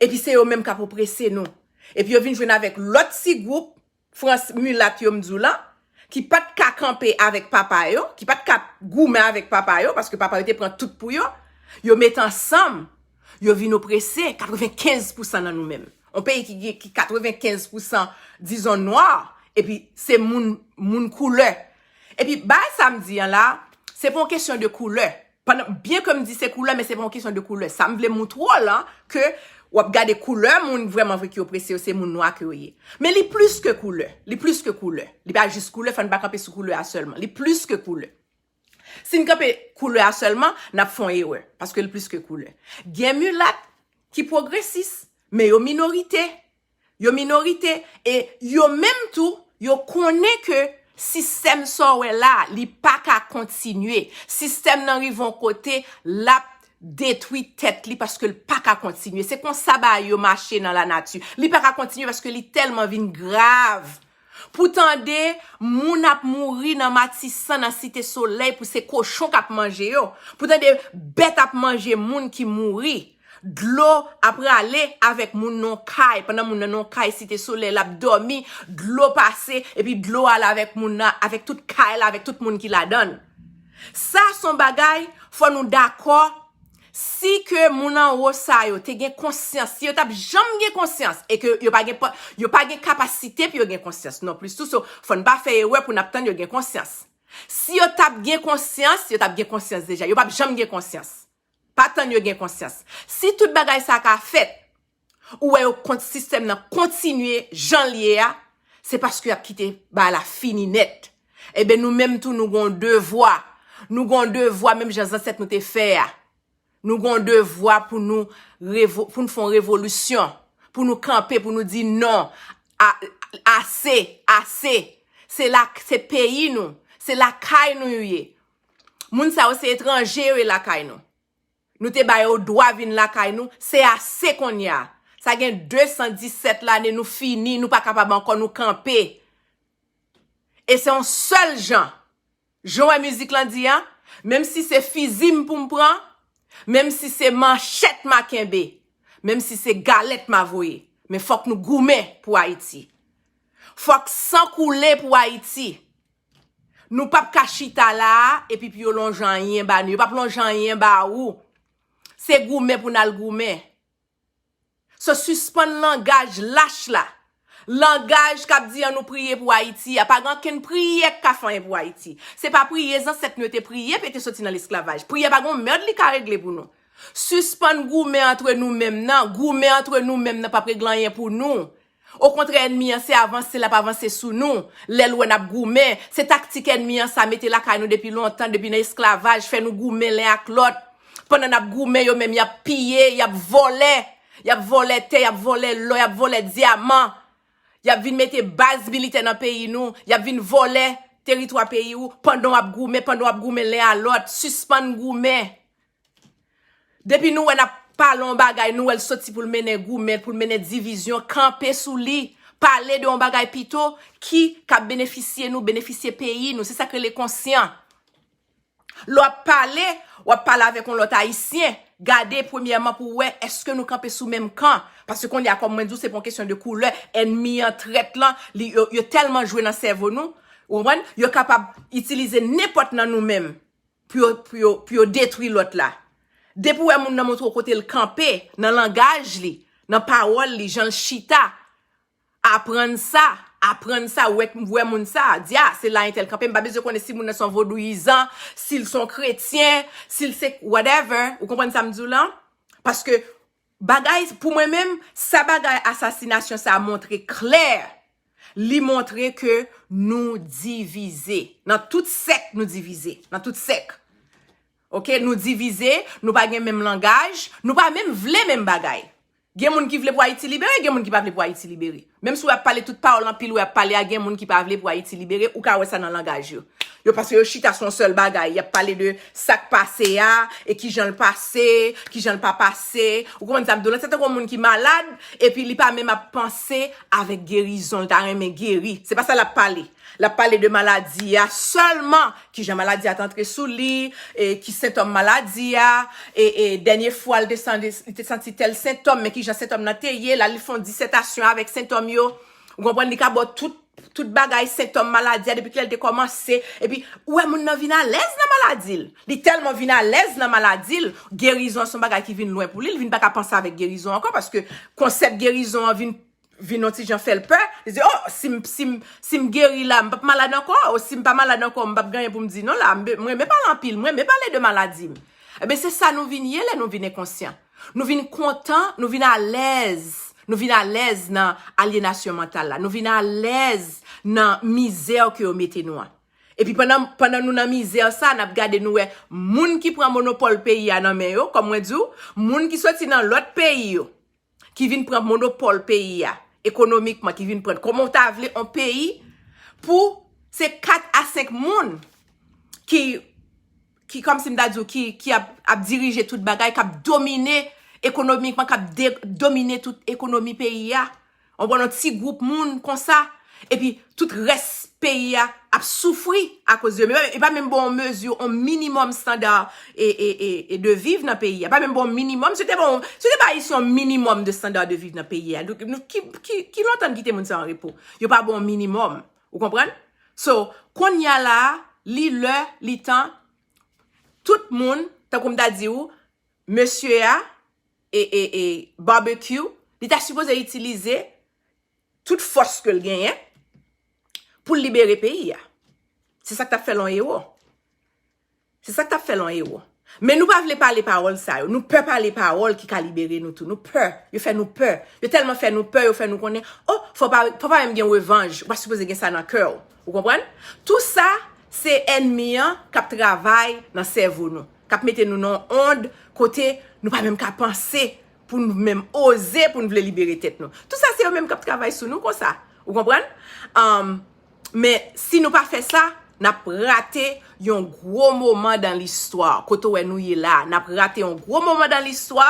Epi se yo menm k ap oprese nou. Epi yo vin jwenn avèk lòt ti gwoup, Frans milat yo m di w lan, ki pa t ka kanpe avèk papa yo, ki pa t ka goumen avèk papa yo, paske papa yo te pran tout pou yo, yo met ansanm, yo vin oprese katrevenkenz pousan nan nou menm. Yon peyi ki gen, ki katrevenkenz pousan, dizon, nwa, epi se moun, moun koulè. Epi bagay sa m di an la, se pa yon kesyon de koulè. Pandan, byen ke m di se koulè, men se pa yon kesyon de koulè. Sa m vle moutre w lan, ke w ap gade koulè moun vrèman vre ki oprese yo, se moun nwa ke yo ye. Men li plis ke koulè. Li plis ke koulè. Li pa jis koulè, fò n pa kanpe sou koulè a sèlman. Li plis ke koulè. Si n kanpe koulè a sèlman, n ap fè yon erè, paske li plis ke koulè. Gen milat ki pwogresis, men yo minorite. Yo minorite, e yo menm tou, yo konnen ke sistèm sa w wè la, li pa ka kontinye. Sistèm nan rive yon kote, l ap detwi tèt li paske l pa ka kontinye. Se konsa bagay yo mache nan lanati. Li pa ka kontinye paske li tèlman vin grav. Pou tande moun ap mouri nan Matisan, nan Site Solèy, pou se kochon k ap manje yo. Pou tande bèt ap manje moun ki mouri. Dlo ap rale avèk moun nan yon kay. Pandan moun nan nan yon kay Site Solèy, l ap dòmi, dlo pase, epi dlo ale avèk moun nan, avèk tout kay la, avèk tout moun ki ladan l. Sa se yon bagay, fò nou dakò. Si ke moun anwo sa yo te gen konsyans, si yo t ap janm gen konsyans, e ke yo pa gen, pa- yo pa gen kapasite pou yo gen konsyans non plis tou, so, fò n pa fè erè pou n ap tann yo gen konsyans. Si yo t ap gen konsyans, yo t ap gen konsyans deja. Yo p ap janm gen konsyans. Pa tann yo gen konsyans. Si tout bagay sa ka fèt, ou wè yo kont sistèm nan kontinye jan l ye a, se paske y ap kite bagay la fini nèt. Eben, nou menm tou, nou gon devwa. Nou gon devwa, menm jan zansèt nou te fè a. Nou gon devwa pou nou revo, pou nou fè yon revolisyon, pou nou kanpe, pou nou di non, a, ase, ase. Se la, se peyi nou, se lakay nou yo ye. Moun sa yo se etranje yo ye lakay nou. Nou te ba yo dwa vin lakay nou, se ase kounye a. Sa gen de san disèt lane, nou fini, nou pa kapab ankò, nou kanpe. E se yon sèl jan. Jan w wè mizik lan di a, menm si se fizi m pou m pran, menm si se manchèt m a kenbe, menm si se galèt m a voye, men fòk nou goumen pou Ayiti. Fòk san koule pou Ayiti. Nou p ap ka chita la a, epi pou yo lonje anyen ba nou. Yo p ap lonje anyen ba ou. Se goumen pou n al goumen. So, sispann langaj lach la. Langaj k ap di an nou priye pou Ayiti a. Pa gen okenn priyè k ka fè anyen pou Ayiti. Se pa priye zansèt nou yo te priye pou yo te soti nan lesklavaj. Priyè pa gen yon mèd li ka regle pou nou. Sispann goumen antre nou menm nan. Goumen antre nou menm nan p ap regle anyen pou nou. Okontrè, ènmi an se avanse l ap avanse sou nou. Lè l wè n ap goumen, se taktik ènmi an sa mete lakay nou depi lontan, depi nan esklavaj, fè nou goumen len ak lòt. Pandan n ap goumen, yo menm y ap piye, y ap vòlè. Y ap vòlè tè, y ap vòlè lò, y ap vòlè dyaman. Y ap vin mete baz militè nan peyi nou, y ap vin vòlè teritwa peyi ou, pandan w ap goumen, pandan w ap goumen len a lòt, sispann goumen. Depi nou wè n ap pale yon bagay, nou wè l soti pou l mennen goumen, pou l mennen divizyon, kanpe sou li. Pale de yon bagay pito ki k ap benefisye nou, benefisye peyi nou. Se sa k rele konsyan. Lè w ap pale, w ap pale avèk yon lòt Ayisyen. Gade premyèman pou w wè èske nou kanpe sou menm kan. Paske kounye a, kòm mwen di w, se pa yon kesyon de koulè. Ènmi an, trèt lan, li, yo, yo tèlman jwe nan sèvo nou, ou konprann? Yo kapab itilize nenpòt nan nou menm pou yo, pou yo, pou yo detwi lòt la. Depi w wè moun nan montre w kote l kanpe, nan langaj li, nan pawòl li, jan l chita, aprann sa, aprann sa, wè, wè moun sa, di, a, se la entèl kanpe, m pa bezwen konnen si moun nan se yon vodouyizan, si l se yon kretyen, si l se whatever, ou konprann sa m di w lan? Paske bagay, pou mwen menm, sa bagay asasinasyon sa a montre klè, li montre ke nou divize. Nan tout sèk, nou divize. Nan tout sèk. Oke, nou divize, nou pa gen menm langaj, nou pa menm vle menm bagay. Gen moun ki vle pou Ayiti libere, gen moun ki pa vle pou Ayiti libere. Menm si w ap pale tout pawòl anpil, w ap pale a, gen moun ki pa vle pou Ayiti libere, ou ka wè sa nan langaj yo. Yo, paske yo chita sou yon sèl bagay, y ap pale de sa k pase a, e kijan l pase, kijan l pa pase. Ou konprann sa m di w lan? Se tankou yon moun ki malad, epi li pa menm ap panse avèk gerizon, l ta renmen geri. Se pa sa l ap pale. L ap pale de maladi a sèlman, kijan maladi a t antre sou li, e ki sentòm maladi a, e, e dènye fwa l te san-, li te santi tèl sentòm, men kijan sentòm nan te ye, la li fè yon disètasyon avèk sentòm yo. Ou konprann, li ka ba w tout, tout bagay, sentòm maladi a, depi kilè l te kòmanse. Epi, ou wè moun nan vin alèz nan maladi l. Li tèlman vin alèz nan maladi l, gerizon an se yon bagay ki vin lwen pou li, li vin pa ka panse avèk gerizon ankò, paske konsèp gerizon an vin vin yon ti jan fè l pè. Li di, o, si m, si m, si m geri la, m p ap malad ankò. O, si m pa malad ankò, m p ap gen anyen pou m di non la. M be-, m renmen pale anpil, m renmen pale de maladi m. Eben, se sa nou vin ye lè nou vin enkonsyan. Nou vin kontan, nou vin alèz. Nou vin alèz nan alyenasyon mantal la. Nou vin alèz nan mizè ke yo mete nou an. Epi pandan, pandan nou nan mizè sa, n ap gade nou wè moun ki pran monopòl peyi a nan men yo, kòm mwen di w, moun ki soti nan lòt peyi yo, ki vin pran monopòl peyi a, ekonomikman ki vin pran. Kòman w ta vle yon peyi pou se kat a senk moun ki, ki kòmsi m ta di w, ki, ki ap, ap dirije tout bagay, k ap domine ekonomikman, k ap de-, domine tout ekonomi peyi a? Ou konprann, yon ti gwoup moun konsa, epi tout rès peyi a ap soufri akoz de yo. E pa menm bon yon mezi, yon minimòm standard e, e, e, e de viv nan peyi a. Pa menm bon yon minimòm. Si yo te bon, si yo te ba Ayisyen yon minimòm de standard de viv nan peyi a, nou, nou, ki, ki, ki lontan n kite moun sa an repo? Yo pa bon yon minimòm. Ou konprann? So, kounye a la, li lè, li tan, tout moun, tankou m ta di w, mesye a, e, e, e Barbecue, li ta sipoze itilize tout fòs ke l genyen pou l libere peyi a. Se sa k t ap fè l yon ewo. Se sa k t ap fè l yon ewo. Men nou pa vle pale pawòl sa yo. Nou pè pale pawòl ki ka libere nou tou. Nou pè. Yo fè nou pè. Yo tèlman fè nou pè, yo fè nou konnen, oh, fò pa, fò pa menm gen revanj. Ou pa sipoze gen sa nan kè w. Ou konprann? Tou sa, se ènmi an k ap travay nan sèvo nou, k ap mete nou nan yon ond kote nou pa menm ka panse, pou nou menm oze, pou nou vle libere tèt nou. Tou sa, se yo menm k ap travay sou nou konsa. Ou konprann? Um, men si nou pa fè sa, n ap rate yon gwo moman dan listwa. Kote w wè nou ye la, n ap rate yon gwo moman dan listwa,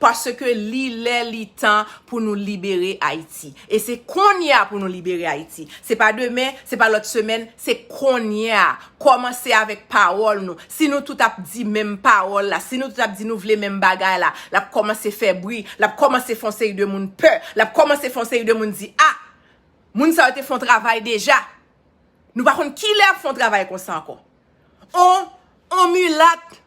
paske li lè, li tan pou nou libere Ayiti. E se kounye a pou nou libere Ayiti. Se pa demen, se pa lòt semèn, se kounye a. Kòmanse avèk pawòl nou. Si nou tout ap di menm pawòl la, si nou tout ap di nou vle menm bagay la, l ap kòmanse fè bri, l ap kòmanse fè yon seri de moun pè, l ap kòmanse fè yon seri de moun di, ah, moun sa yo te fè yon travay deja. Nou pa konn kilè y ap fè yon travay konsa ankò. On, on milat,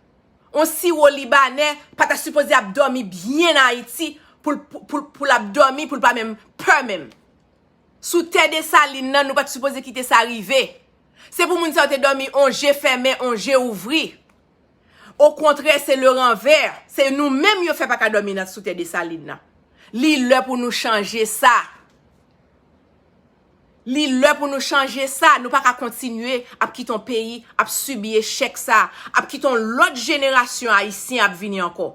on siwo libanè, pa ta sipoze ap dòmi byen Ayiti pou l, pou, pou, pou l ap dòmi, pou l pa menm pè menm. Sou tè Desalin nan, nou pa t sipoze kite sa rive. Se pou moun sa yo te dòmi on je fèmen, on je ouvri. Okontrè, se le ranvè. Se nou menm yo fè pa ka dòmi nan sou tè Desalin nan. Li lè pou nou chanje sa. Li lè pou nou chanje sa. Nou pa ka kontinye ap kite yon peyi ap sibi echèk sa, ap kite yon lòt jenerasyon ayisyen ap vini ankò.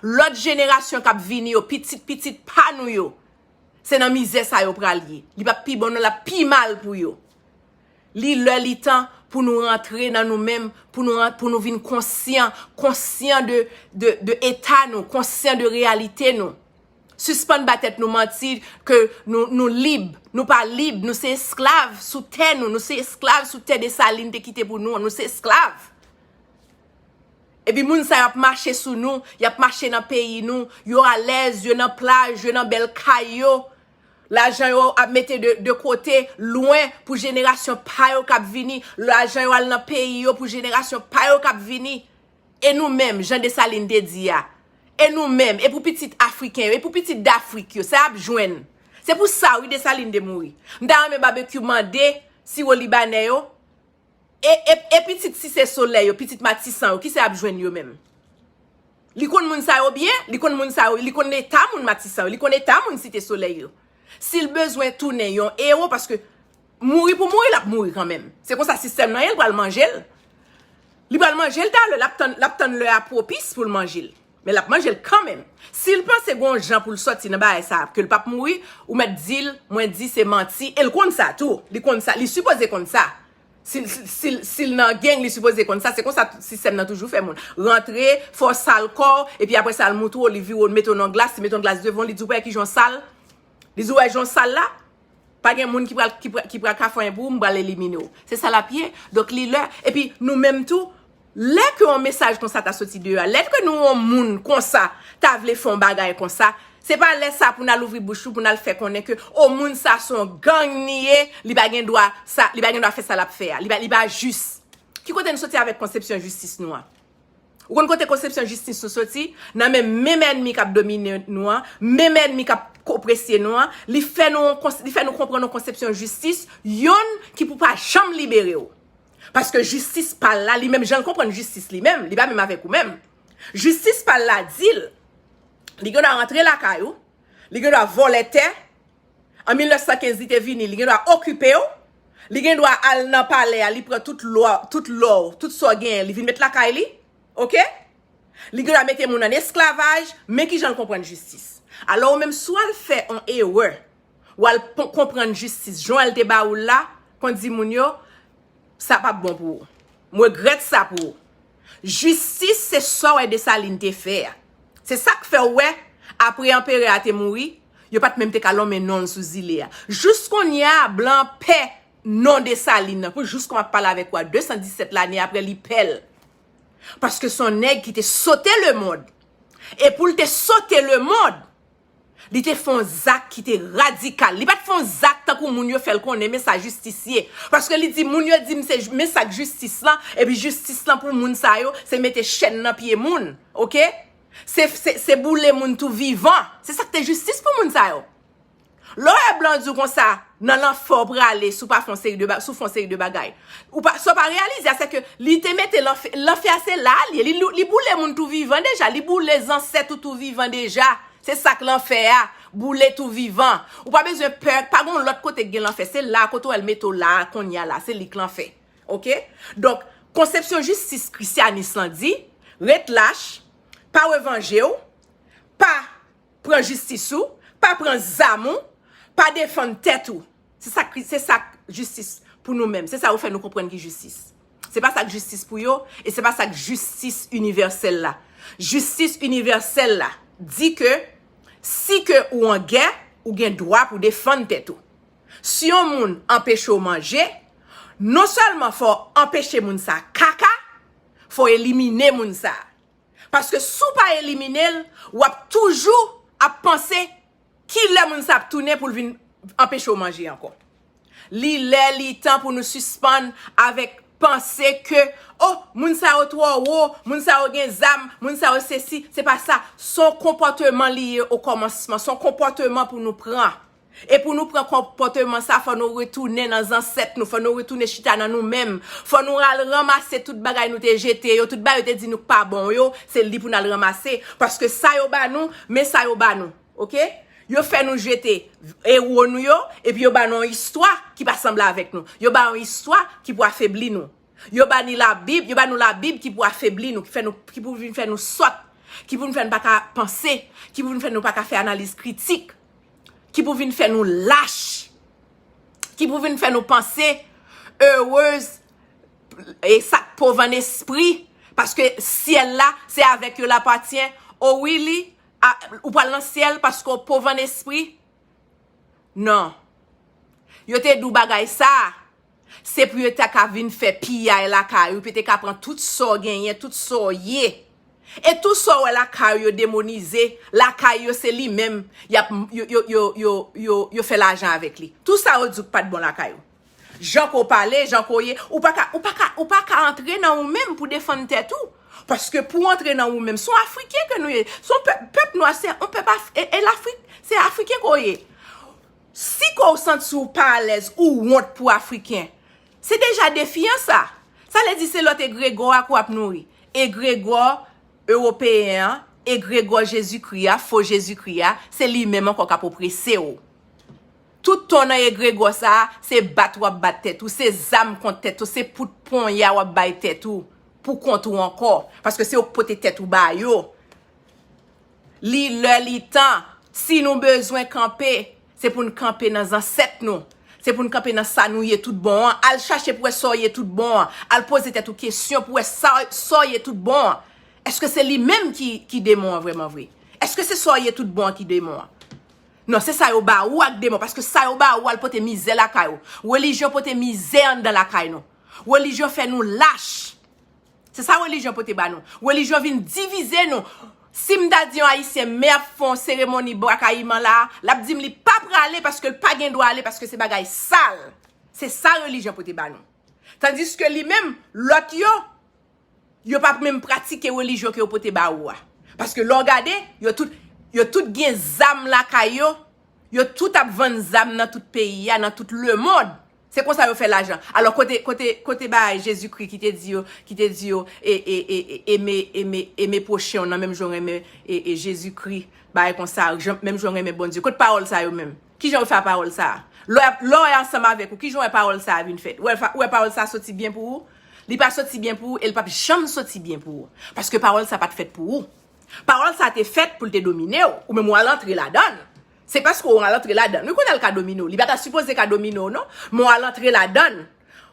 Lòt jenerasyon k ap vini yo, pitit pitit pa nou yo, se nan mizè sa yo pral ye. Li p ap pi bon non, l ap pi mal pou yo. Li lè, li tan pou nou rantre nan nou menm, pou nou ran-, pou nou vin konsyan, konsyan de, de, de eta nou, konsyan de reyalite nou. Sispann ba tèt nou manti ke nou, nou lib. Nou pa lib, nou se esklav sou tè nou, nou se esklav sou tè Desalin te kite pou nou an, nou se esklav. Epi moun sa yo ap mache sou nou, y ap mache nan peyi nou, yo alèz, yo nan plaj, yo nan bèl kay yo. Lajan yo ap mete de, de kote, lwen pou jenerasyon pa yo k ap vini. Lajan yo al nan peyi yo pou jenerasyon pa yo k ap vini. E nou menm, jan Desalin te di a, e nou menm, e pou pitit Afriken yo, e pou pitit Dafrik yo, sa y ap jwenn? Se pou sa, wi, Desalin te mouri. M ta renmen Babekyou mande siwo libanè yo, e, e, e pitit Site Solèy yo, pitit Matisan yo, kisa y ap jwenn yo menm? Li konn moun sa yo byen, li konn moun sa yo, li konn eta moun Matisan yo, li konn eta moun Site Solèy yo. Si l bezwen tounen yon ewo, paske mouri pou mouri, l ap mouri kanmenm. Se konsa sistèm nan ye, l pral manje l. Li pral manje l talè, l ap tann, l ap tann lè a pwopis pou l manje l. Men l ap manje l kanmenm. Si l panse gon jan pou l sòti nan bagay sa, ke l p ap mouri, ou mèt di l, mwen di se manti, e l konn sa tou. Li konn sa, li sipoze konn sa. Si, si, si, si l nan gang, li sipoze konn sa. Se konsa sistèm nan toujou fè moun. Rantre, fè w sal kò w, epi apre sa, l moutre w, li vire w, mete w nan glas, li mete yon glas devan w, li di w, wè kijan w sal. Li di w, wè jan w sal la. Pa gen moun ki pral, ki pral, ki pral ka fè anyen pou ou, m pral elimine w. Se sa l ap ye. Donk, li lè. Epi, nou menm tou, lè ke yon mesaj konsa ta soti deyò a, lè ke nou yon moun konsa ta vle fè yon bagay konsa, se pa lè sa pou n al ouvri bouch nou, pou n al fè konnen ke, o, moun sa se yon gang li ye, li pa gen dwa sa, li pa gen dwa fè sa l ap fè a. Li pa, li pa jis. Ki kote n soti avèk konsepsyon jistis nou an? Ou konn kote konsepsyon jistis nou soti? Nan men menm ènmi k ap domine nou an, menm ènmi k ap opresye nou an, li fè nou yon kons-, li fè nou konprann yon konsepsyon jistis, yonn ki pou pa janm libere w. Paske jistis pa l la, li menm jan l konprann jistis li menm, li pa menm avèk ou menm. Jistis pa l la di l, li gen dwa rantre lakay ou, li gen dwa vòlè tè, an mil nèf san kenz, li te vini, li gen dwa okipe w, li gen dwa al nan palè a, li pran tout lò, tout lò w, tout sa w genyen, li vin met lakay li, oke? Li gen dwa mete moun an esklavaj, men kijan l konprann jistis. Alò, ou menm, si w al fè yon erè, w al p- konprann jistis jan l te ba ou l la, konn di moun yo, sa p ap bon pou ou. M regrèt sa pou ou. Jistis se sa w wè Desalin te fè a. Se sa k fè w wè, apre anperè a te mouri, yo pa t menm te ka lonmen non l sou zile a. Jis kounye a, blan pè non Desalin nan. Pou jis kòman m ap pale avèk ou a, de san disèt lane apre, li pè l. Paske se yon nèg ki te sote lemonn. E pou l te sote lemonn, li te fè yon zak ki te radikal. Li pa t fè yon zak tankou moun yo fè l konnen, men sa jistis ye. Paske li di, moun yo di m se men sa k jistis lan, epi jistis lan pou moun sa yo, se mete chèn nan pye moun, oke? Se, se, se boule moun tou vivan. Se sa k te jistis pou moun sa yo. Lè w wè blan di w konsa, nan lanfè w prale si w pa fè yon seri de ba- si w fè yon seri de bagay. Ou pa, sa w pa reyalize a, se ke li te mete lanfè, lanfè a se la l ye. Li, li boule moun tou vivan deja, li boule zansèt ou tou vivan deja. Se sa k lanfè a, boule tou vivan. Ou pa bezwen pè, pa gen yon lòt kote k gen lanfè. Se la kote w wè l mete w la, kounye a la, se li k lanfè. Oke? Donk, konsepsyon jistis krisyanis lan di, ret lach, pa revanje w, pa pran jistis ou, pa pran zam ou, pa defann tèt ou. Se sa, se sa jistis pou nou menm. Se sa yo fè nou konprann ki jistis. Se pa sa k jistis pou yo, e se pa sa k jistis inivèsèl la. Jistis inivèsèl la di ke si ke ou an gè, ou gen dwa pou defann tèt ou. Si yon moun anpeche w manje, non sèlman fò w anpeche moun sa kaka, fò w elimine moun sa. Paske si w pa elimine l, w ap toujou ap panse ki lè moun sa ap tounen pou l vin anpeche w manje ankò. Li lè, li tan pou nou sispann avèk panse ke, oh, moun sa yo twò wo, moun sa yo gen zam, moun sa yo sesi. Se pa sa. Se yon konpòteman li ye okòmansman. Se yon konpòteman pou nou pran. E pou nou pran konpòteman sa, fò nou retounen nan zansèt nou, fò nou retounen chita nan nou menm. Fò nou al ranmase tout bagay nou te jete yo, tout bagay yo te di nou k pa bon yo, se li pou n al ranmase. Paske sa yo ba nou, men sa yo ba nou, oke? Yo fè nou jete ewo nou yo, epi yo ba nou yon istwa ki pa sanble avèk nou. Yo ba yon istwa ki pou afebli nou. Yo ba ni Labib, yo ba nou Labib ki pou afebli nou, ki fè nou, ki pou vin fè nou sòt, ki pou vin fè nou pa ka panse, ki pou vin fè nou pa ka fè analiz kritik, ki pou vin fè nou lach, ki pou vin fè nou panse, erez, e sa k pòv an espri, paske syèl la, se avèk yo l apatyen. O wi, li, a, ou pral nan syèl paske w pòv an espri? Non. Yo te di w bagay sa a, se pou yo ta ka vin fè piyay lakay ou, pou yo te ka pran tout sa w genyen, tout sa w ye. E tout sa w wè lakay yo demonize, lakay yo se li menm, y ap, yo, yo, yo, yo, yo, yo fè lajan avèk li. Tout sa yo di w k pa t bon lakay ou. Jan ke w pale, jan ke w ye, ou pa ka, ou pa ka, ou pa ka antre nan ou menm pou defann tèt ou. Paske pou w antre nan ou menm, se yon Afriken ke nou ye. Se yon pèp, pèp nwa, se yon pèp Af-, e, e Lafrik, se Afriken ke w ye. Si ke w santi w pa alèz, ou wont pou Afriken, se deja defiyan sa. Sa vle di se lòt egregò a ke w ap nouri. Egregò ewopeyen an, egregò Jezikri a, fo Jezikri a, se li menm ankò k ap oprese w. Tout tan w nan egregò sa a, se bat w ap bat tèt ou, se zam kont tèt ou, se kout ponya w ap bay tèt ou, pou kont ou ankò, paske se ou k pote tèt ou ba yo. Li lè, li tan. Si nou bezwen kanpe, se pou n kanpe nan zansèt nou. Se pou n kanpe nan sa nou ye tout bon an. Al chache pou wè sa w ye tout bon an. Al poze tèt ou kesyon pou wè sa, sa w ye tout bon an. Èske se li menm ki, ki demon an vrèman vre? Èske se sa w ye tout bon an ki demon an? Non, se sa yo ba ou ak demon, paske sa yo ba ou al pote mizè lakay ou. Relijyon pote mizè anndan lakay nou. Relijyon fè nou lach. Se sa relijyon pote ba nou. Relijyon vin divize nou. Si m ta di yon Ayisyen, men ap fè yon seremoni Bwa Kayiman la, l ap di m li pa prale paske l pa gen dwa ale paske se bagay sal. Se sa relijyon pote ba nou. Tandiske li menm, lòt yo, yo p ap menm pratike relijyon ke yo pote ba ou a. Paske lè w gade, yo tout, yo tout gen zam lakay yo, yo tout ap vann zam nan tout peyi a, nan tout lemonn. Se konsa yo fè lajan. Alò, kote, kote, kote bagay Jezikri ki te di yo, ki te di yo, e, e, e, e, eme, eme, eme pwochen w nan menm jan w renmen, e, e, Jezikri, bagay konsa, jan, menm jan w renmen Bondye. Kote pawòl sa yo menm? Kijan yo fè a pawòl sa a? Lè, lè w ansanm avèk ou, kijan w wè pawòl sa a vin fèt? Ou wè, ou wè pawòl sa a soti byen pou ou? Li pa soti byen pou ou e l p ap janm soti byen pou ou. Paske pawòl sa a pa t fèt pou ou. Pawòl sa a te fèt pou l te domine w, ou menm w al antre ladan l. Se paske w al antre ladan l. Wi, kounye a l ka domine w. Li pa ta sipoze ka domine w, non. Men w al antre ladan l.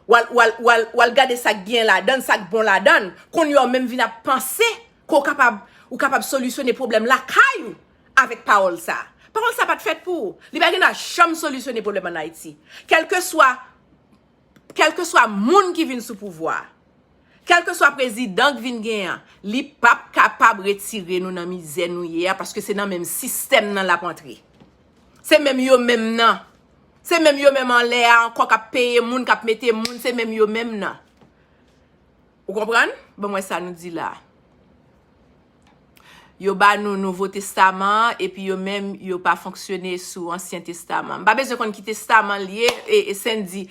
W al, w al, w al, w al gade sa k gen ladan l, sa k bon ladan l. Kounye a w menm vin ap panse ke w kapab, ou kapab solisyone pwoblèm lakay ou avèk pawòl sa. Pawòl sa pa t fèt pou ou. Li pa gen dwa janm solisyone pwoblèm ann Ayiti. Kèlkeswa, kèlkeswa moun ki vin sou pouvwa, kèlkeswa prezidan k vin genyen an, li p ap kapab retire nou nan mizè nou ye a, paske se nan menm sistèm nan l ap antre. Se menm yo menm nan. Se menm yo menm anlè a ankò k ap peye moun, k ap mete moun, se menm yo menm nan. Ou konprann? Ban m wè sa nou di la. Yo ba nou Nouvo Testaman an, epi yo menm, yo pa fonksyone sou Ansyen Testaman. M pa bezwen konn ki testaman l ye, e, e Sandy.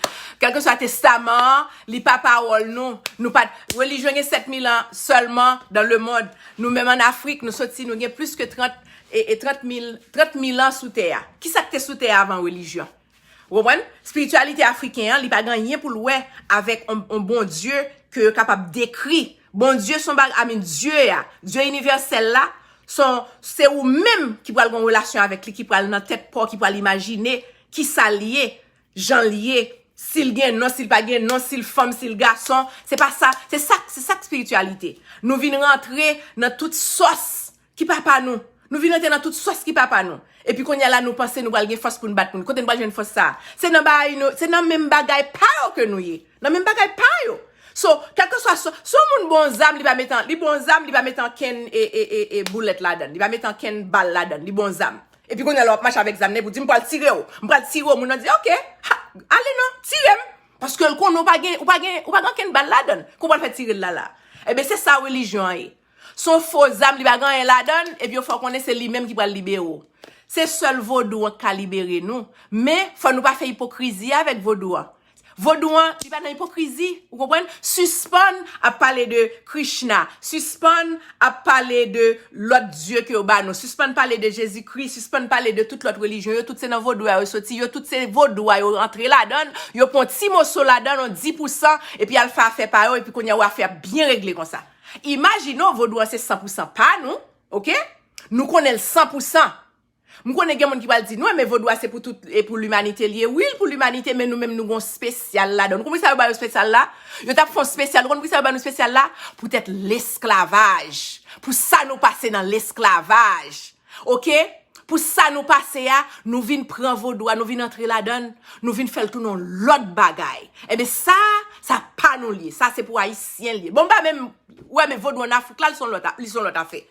Kèlkeswa testaman an, li pa pawòl nou. Nou pa, relijyon gen sèt mil an sèlman dans le monde. Nou menm ann Afrik, nou soti, nou gen plis ke trant, e, e trant mil, trant mil an sou tè a. Kisa k te sou tè a avan relijyon? Ou konprann? Espirityalite afriken an, li pa gen anyen pou l wè avèk on, on Bondye ke yo kapab dekri. Bondye se on bagay, I mean, Dye a, Dye inivèsèl la, se on, se ou menm ki pral gen yon relasyon avèk li, ki pral nan tèt pa w, ki pral imajine kisa l ye, jan l ye, si l gen non, si l pa gen non, si l fanm, si l gason. Se pa sa, se sa, se sa k espirityalite. Nou vin rantre nan tout sòs ki pa pa nou. Nou vin rantre nan tout sòs ki pa pa nou. Epi kounye a la, nou panse nou pral gen fòs pou n bat moun. Kote n pral jwenn fòs sa a? Se nan bagay nou, se nan menm bagay pa yo ke nou ye. Nan menm bagay pa yo. So, kèlkeswa, so, si yon moun ba w zam, li pa met an, li ba w zam, li pa met ankenn, e, e, e, e, boulèt ladan l. Li pa met ankenn bal ladan l. Li ba w zam. Epi kounye a la, w ap mache avèk zam nan, epi w di, "M pral tire w. M pral tire w." Moun nan di, "Oke, ha, ale non, tire m." Paske l konnen ou pa gen, ou pa gen, ou pa gen ankenn bal ladan l. Kòman w pral fè tire l la la? Ebyen, se sa relijyon an ye. Se yon fo zam, li pa gen anyen ladan l, epi yo fè w konnen se li menm ki pral libere w. Se sèl vodou an k ka libere nou. Men, fò nou pa fè ipokrizi avèk vodou an. Vodou an, li pa nan ipokrizi, ou konprann? Sispann ap pale de Krishna, sispann ap pale de lòt dye ke yo ba nou, sispann pale de Jezikri, sispann pale de tout lòt relijyon, yo tout se nan vodou a yo soti, yo tout se vodou a yo rantre ladan l, yo pran ti moso ladan l, yon dis pousan, epi al fè afè pa yo, epi kounye a wè afè a byen regle konsa. Imajine w, vodou an se san pousan pa nou, oke? Nou konnen l san pousan. M konnen gen moun ki pral di, "Non, men vodou a se pou tout, e pou limanite l ye." Wi, l pou limanite, men nou menm nou gon espesyal ladan l. Ou konn poukisa yo ba yo espesyal la? Yo t ap fè yon espesyal. Ou konn poukisa yo ba nou espesyal la? Poutèt lesklavaj. Pou sa nou pase nan lesklavaj. Oke? Pou sa nou pase a, nou vin pran vodou a, nou vin antre ladan l, nou vin fè l tounen yon lòt bagay. Ebyen, sa, sa pa nou l ye. Sa se pou Ayisyen l ye. Bon, m pa menm, wè, men vodou ann Afrik la, li se yon lòt a-, li se yon lòt afè.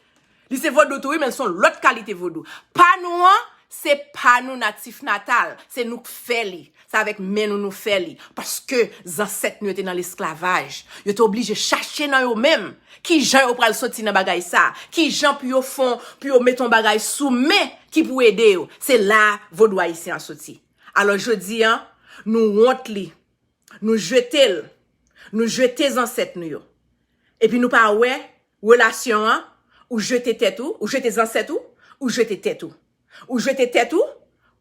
Li se vodou tou, wi, men l se yon lòt kalite vodou. Pa nou an, se pa nou natif natal. Se nou k fè li. Se avèk men nou nou fè li. Paske zansèt nou yo te nan lesklavaj. Yo te oblije chache nan yo menm kijan yo pral soti nan bagay sa. Kijan pou yo fè, pou yo mete yon bagay sou men ki pou ede yo. Se la vodou ayisyen an soti. Alò, jodi a, nou wont li. Nou jete l. Nou jete zansèt nou yo. Epi nou pa wè relasyon an, ou jete tèt ou, ou jete zansèt ou, ou jete tèt ou. Ou jete tèt ou,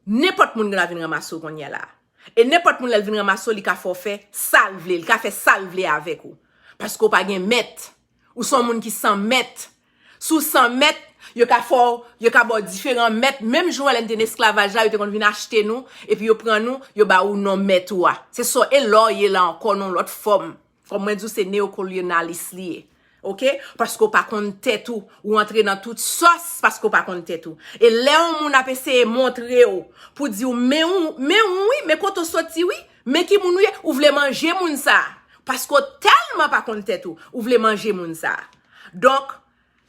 nenpòt moun gen dwa vin ranmase w kounye a la. E nenpòt moun lè l vin ranmase w, li ka fè w fè sa l vle, li ka fè sa l vle avèk ou. Paske w pa gen mèt. Ou se yon moun ki san mèt. Si w san mèt, yo ka fè w, yo ka ba w diferan mèt. Menm jan w wè lè n te nan esklavaj la, yo te konn vin achte nou, epi yo pran nou, yo ba ou non mèt ou a. Se sa, e la w ye la ankò nan yon lòt fòm. Kòm mwen di w, se neyokolonyalis li ye. Oke? Paske w pa konn tèt ou, ou antre nan tout sòs paske w pa konn tèt ou. E lè yon moun ap eseye montre w pou di w, men w, men w wi, men kote w soti wi, men ki moun ou ye, ou vle manje moun sa. Paske w tèlman pa konn tèt ou, ou vle manje moun sa. Donk,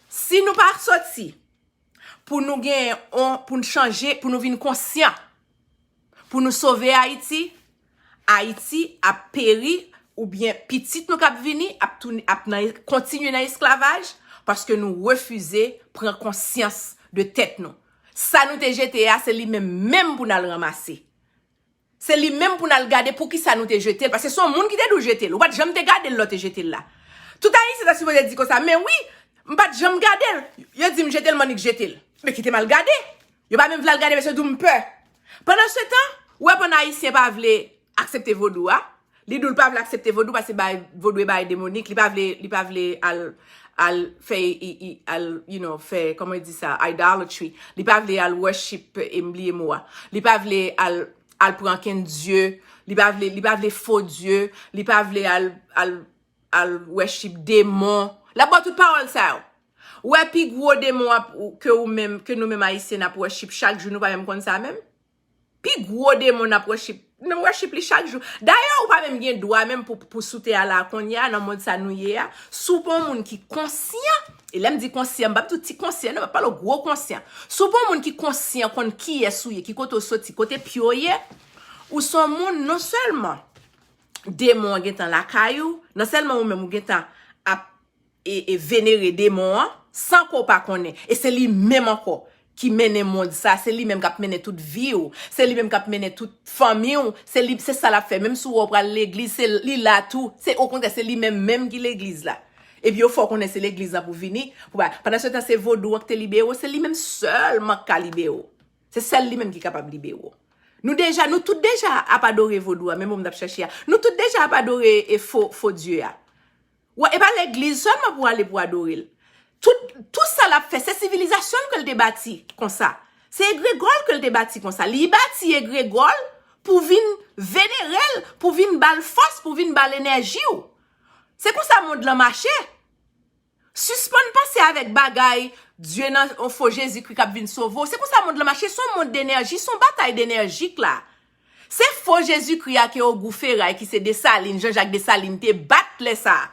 si nou pa soti pou nou gen yon, pou nou chanje, pou nou vin konsyan, pou nou sove Ayiti, Ayiti ap peri, oubyen pitit nou k ap vini ap tounen, ap nan, kontinye nan esklavaj, paske nou refize pran konsyans de tèt nou. Sa nou te jete a, se li menm menm pou n al ranmase. Se li menm pou n al gade poukisa nou te jete l, paske se yon moun ki te di w jete l. Ou pa t janm te gade l lè w te jete l la. Tout Ayisyen ta sipoze di konsa, men wi, m pa t janm gade l. Yo di m jete l, m annik jete l. Men kite m al gade. Yo pa menm vle al gade, mesye di w m pè. Pandansetan, ou wè pandan Ayisyen pa vle aksepte vodou a, li di w l pa vle aksepte vodou paske bay, vodou e bagay demonik, li pa vle, li pa vle al, al fè, i, i, al, you know, fè, kòman yo di sa, idolatry. Li pa vle al worship, e m bliye mo a. Li pa vle al, al pran ankenn dye. Li pa vle, li pa vle fo dye. Li pa vle al, al, al worship demon. L ap ba w tout pawòl sa yo. Ou wè pi gwo demon ap, ke ou menm, ke nou menm Ayisyen n ap worship chak jou, nou pa menm konn sa menm? Pi gwo demon n ap worship, n ap worship li chak jou. Dayè, ou pa menm gen dwa menm pou, pou sou tè a la kounye a, nan mond sa nou ye a. Si w pa yon moun ki konsyan, e lè m di konsyan, m p ap di w ti konsyan, non, m ap pale w gwo konsyan. Si w pa yon moun ki konsyan, konn kiyès ou ye, ki kote w soti, kote pye w ye, ou se yon moun, non sèlman demon an gentan lakay ou, non sèlman ou menm ou gentan ap e, e venere demon an, san ke w pa konnen. E se li menm ankò ki mennen mond sa, se li menm k ap mennen tout vi w, se li menm k ap mennen tout fanmi w, se li, se sa l ap fè. Menm si w wè w pral legliz, se li la tou. Se okontrè, se li menm menm ki legliz la. Epi yo fè w konnen se legliz la pou vini. Pou pa, pandan se tan, se vodou an ki te libere w, se li menm sèlman k ka libere w. Se sèl li menm ki kapab libere w. Nou deja, nou tout deja ap adore vodou a, menm mo m t ap chèche a. Nou tout deja ap adore e fo, fo dye a. Wè, e pa legliz sèlman pou ale pou adore l. Tout, tout sa l ap fè, se sivilizasyon l ke l te bati konsa. Se egregò l ke l te bati konsa. Li bati egregò l pou vin venere l, pou vin ba l fòs, pou vin ba l enèji w. Se konsa mond lan mache. Sispann panse avèk bagay Dye nan yon fo Jezikri k ap vin sove w. Se konsa mond lan mache. Se yon mond denèji, se yon batay denèji k la. Se fo Jezikri a ke Ogou Feray ki se Desalin, Jean Jacques Dessalines te bat lè sa a.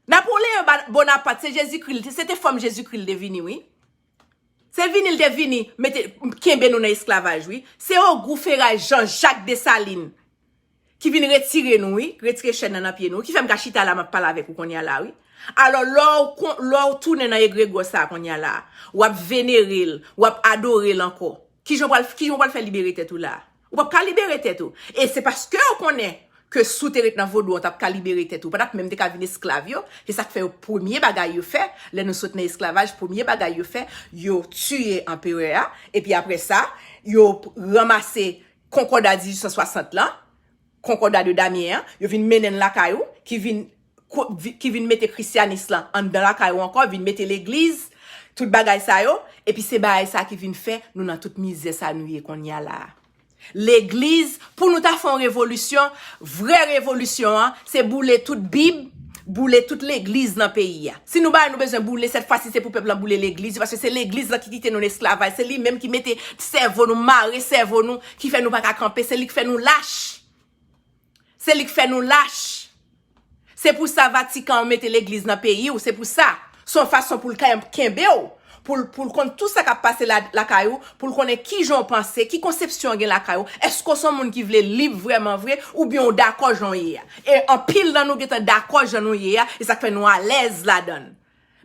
Napoleyon Ba-, Bonaparte, se Jezikri, l te- se te fòm Jezikri l te vini, wi. Se vini l te vini, mete, kenbe nou nan esklavaj, wi. Se Ogou Feray, Jean Jacques Dessalines ki vin retire nou, wi, retire chèn nan nan pye nou, ki fè m ka chita la, m ap pale avèk ou kounye a la, wi. Alò, lè w kon-, lè w tounen nan egregò sa a kounye a la, w ap venere l, w ap adore l ankò. Kijan w pral, kijan w pral fè libere tèt ou la? Ou p ap ka libere tèt ou. E se paske w konnen ke si w te ret nan vodou an, w t ap ka libere tèt ou. Ou pa t ap menm te ka vin esklav yo. Se sa k fè yo premye bagay yo fè, lè nou sot nan esklavaj, premye bagay yo fè, yo tiye anperè a. Epi apre sa, yo ranmase Konkòda dizuit san swasant lan, Konkòda de Damyen an, yo vin mennen l lakay ou, ki vin, ko- vi- ki vin mete krisyanis lan anndan lakay ou ankò, vin mete legliz, tout bagay sa yo, epi se bagay sa ki vin fè nou nan tout mizè sa nou ye kounye a la a. Legliz, pou nou ta fè yon revolisyon, vrè revolisyon an, se boule tout Bib, boule tout legliz nan peyi a. Si nou bagay nou bezwen boule, sèt fwa si se pou pèp lan boule legliz, paske se legliz lan ki kite nou nan esklavaj, se li menm ki mete sèvo nou, mare sèvo nou, ki fè nou pa ka kanpe, se li ki fè nou lach. Se li k fè nou lach. Se pou sa Vatikan an mete legliz nan peyi w, se pou sa. Se yon fason pou l ka kenbe w, pou l, pou l konn tout sa k ap pase la, lakay ou, pou l konnen kijan w panse, ki konsepsyon w gen lakay ou. Èske w se yon moun ki vle lib vrèman vre, oubyen w dakò jan w ye a? E anpil nan nou gentan dakò jan nou ye a, e sa k fè nou alèz ladan l.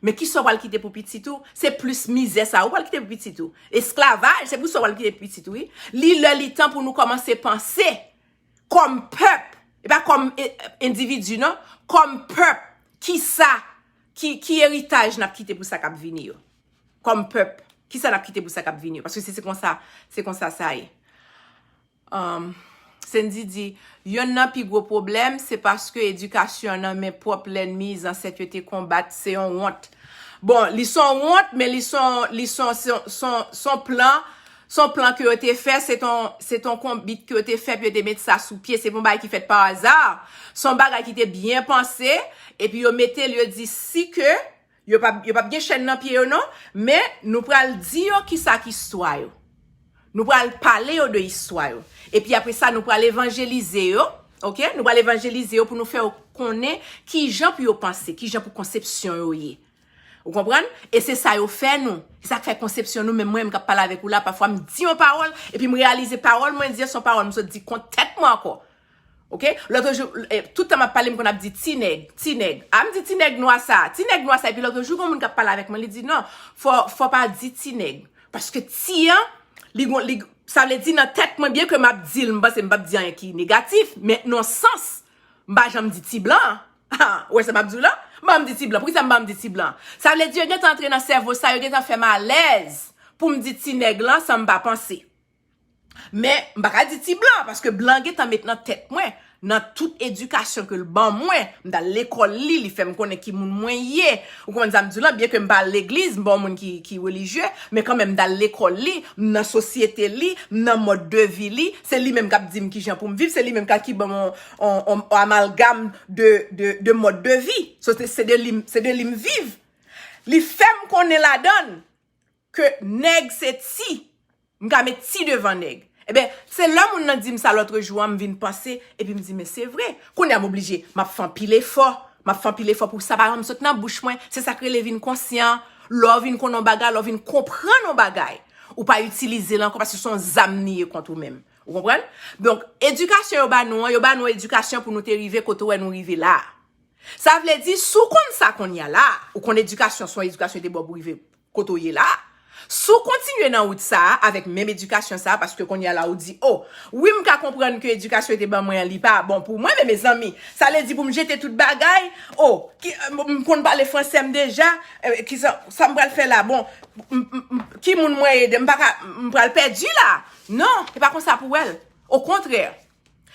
Men kisa w pral kite pou pitit ou? Se plis mizè sa ou pral kite pou pitit ou. Esklavaj, se pou sa w pral kite pou pitit ou, wi. Li lè, li tan pou nou kòmanse panse kòm pèp, e pa kòm e- endividi, non, kòm pèp, kisa, ki, ki eritaj n ap kite pou sa k ap vini yo? Kòm pèp, kisa n ap kite pou sa k ap vini yo? Paske se, se konsa, se konsa sa ye. Um, Sendy di, yonn nan pi gwo pwoblèm, se paske edikasyon nan men pwòp lènmi zansèt yo te konbat, se yon wont. Bon, li se yon wont, men li se yon, li se yon, se yon, se yon, se yon plan, se yon plan ke yo te fè, se ton, se ton konbit ke yo te fè, pou yo te met sa sou pye. Se pa yon bagay ki fèt pa aza. Se yon bagay ki te byen panse, epi yo mete l, yo di si ke yo p ap, yo p ap gen chèn nan pye yo, non, men nou pral di yo kisa k istwa yo. Nou pral pale yo de istwa yo. Epi apre sa, nou pral evanjelize yo, oke? Nou pral evanjelize yo pou nou fè yo konnen kijan pou yo panse, kijan pou konsepsyon yo ye. Ou konprann? E se sa yo fè nou. Se sa k fè konsepsyon nou, menm mwen menm k ap pale avèk ou la, pafwa m di yon pawòl, epi m reyalize pawòl mwen di an se yon pawòl m sot di kont tèt mwen ankò. Oke? Lòt jou, eh, tout tan m ap pale, m konn ap di ti nèg, ti nèg. A, m di ti nèg nwa sa, ti nèg nwa sa, epi lòt jou, gon moun k ap pale avèk mwen, li di non, fò, fò pa di ti nèg. Paske ti an, li gon, li, sa vle di nan tèt mwen, byen ke m ap di l, m panse m p ap di anyen ki negatif, men nan sans, m pa janm di ti blan. Ha, ou wè sa m ap di w la? M pa janm di ti blan. Poukisa m pa janm di ti blan? Sa vle di yo gentan antre nan sèvo sa, yo gentan fè m alèz pou m di ti nèg lan san m pa panse. Men, m pa ka di ti blan, paske blan gentan met nan tèt mwen. Nan tout edikasyon ke l ban mwen, m t al lekòl li, li fè m konnen ki moun mwen ye. Ou konprann sa m di w lan? Byen ke m pa al legliz, m pa yon moun ki, ki relijye, men kanmenm m t al lekòl li, m nan sosyete li, m nan mòd de vi li, se li menm k ap di m kijan pou m viv, se li menm k ap ki ban m yon, yon, yon amalgam de, de, de mòd de vi. So, se, se de li, se de li m viv. Li fè m konnen ladan l ke nèg se ti. M ka met ti devan nèg. Ebyen, se lè moun nan di m sa lòt jou an, m vin panse, epi m di, men se vre. Kounye a m oblije, m ap fè anpil efò. M ap fè anpil efò pou sa pa janm sot nan bouch mwen. Se sa k rele vin konsyan. Lè w vin konn yon bagay, lè w vin konprann yon bagay, ou pa itilize l ankò paske se yon zam li ye kont ou menm. Ou konprann? Donk, edikasyon yo ba nou an, yo ba nou edikasyon pou nou te rive kote w wè nou rive la a. Sa vle di, si w konn sa kounye a la a, ou konn edikasyon, se yon edikasyon yo te ba w pou rive kote w ye la a, si w kontinye nan wout sa a, avèk menm edikasyon sa a, paske kounye a la ou di, o, wi, m ka konprann ke edikasyon yo te ban mwen an, li pa bon pou mwen, men mezanmi, sa vle di pou m jete tout bagay, o, ki, m, m konn pale fransè m deja, eh, ki sa, sa m pral fè la, bon, m, m, m, ki moun mwen ye, m pa ka, m pral pèdi la. Non, e pa konsa pou wè l. Okontrè,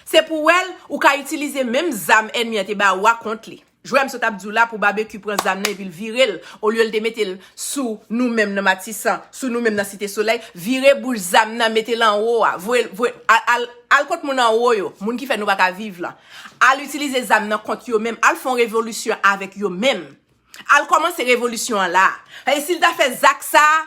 se pou wè l, ou ka itilize menm zam ènmi an te ba ou a kont li. Jwè m sot ap di w la pou Babekyou pran zam nan epi l vire l, olye l te mete l sou nou menm nan Matisan, sou nou menm nan Site Solèy, vire bouch zam nan, mete l anwo a, voye l, voye, al, al, al kot moun anwo yo, moun ki fè nou pa ka viv lan. Al itilize zam nan kont yo menm, al fè yon revolisyon avèk yo menm. Al kòmanse revolisyon an la. E si l ta fè zak sa a,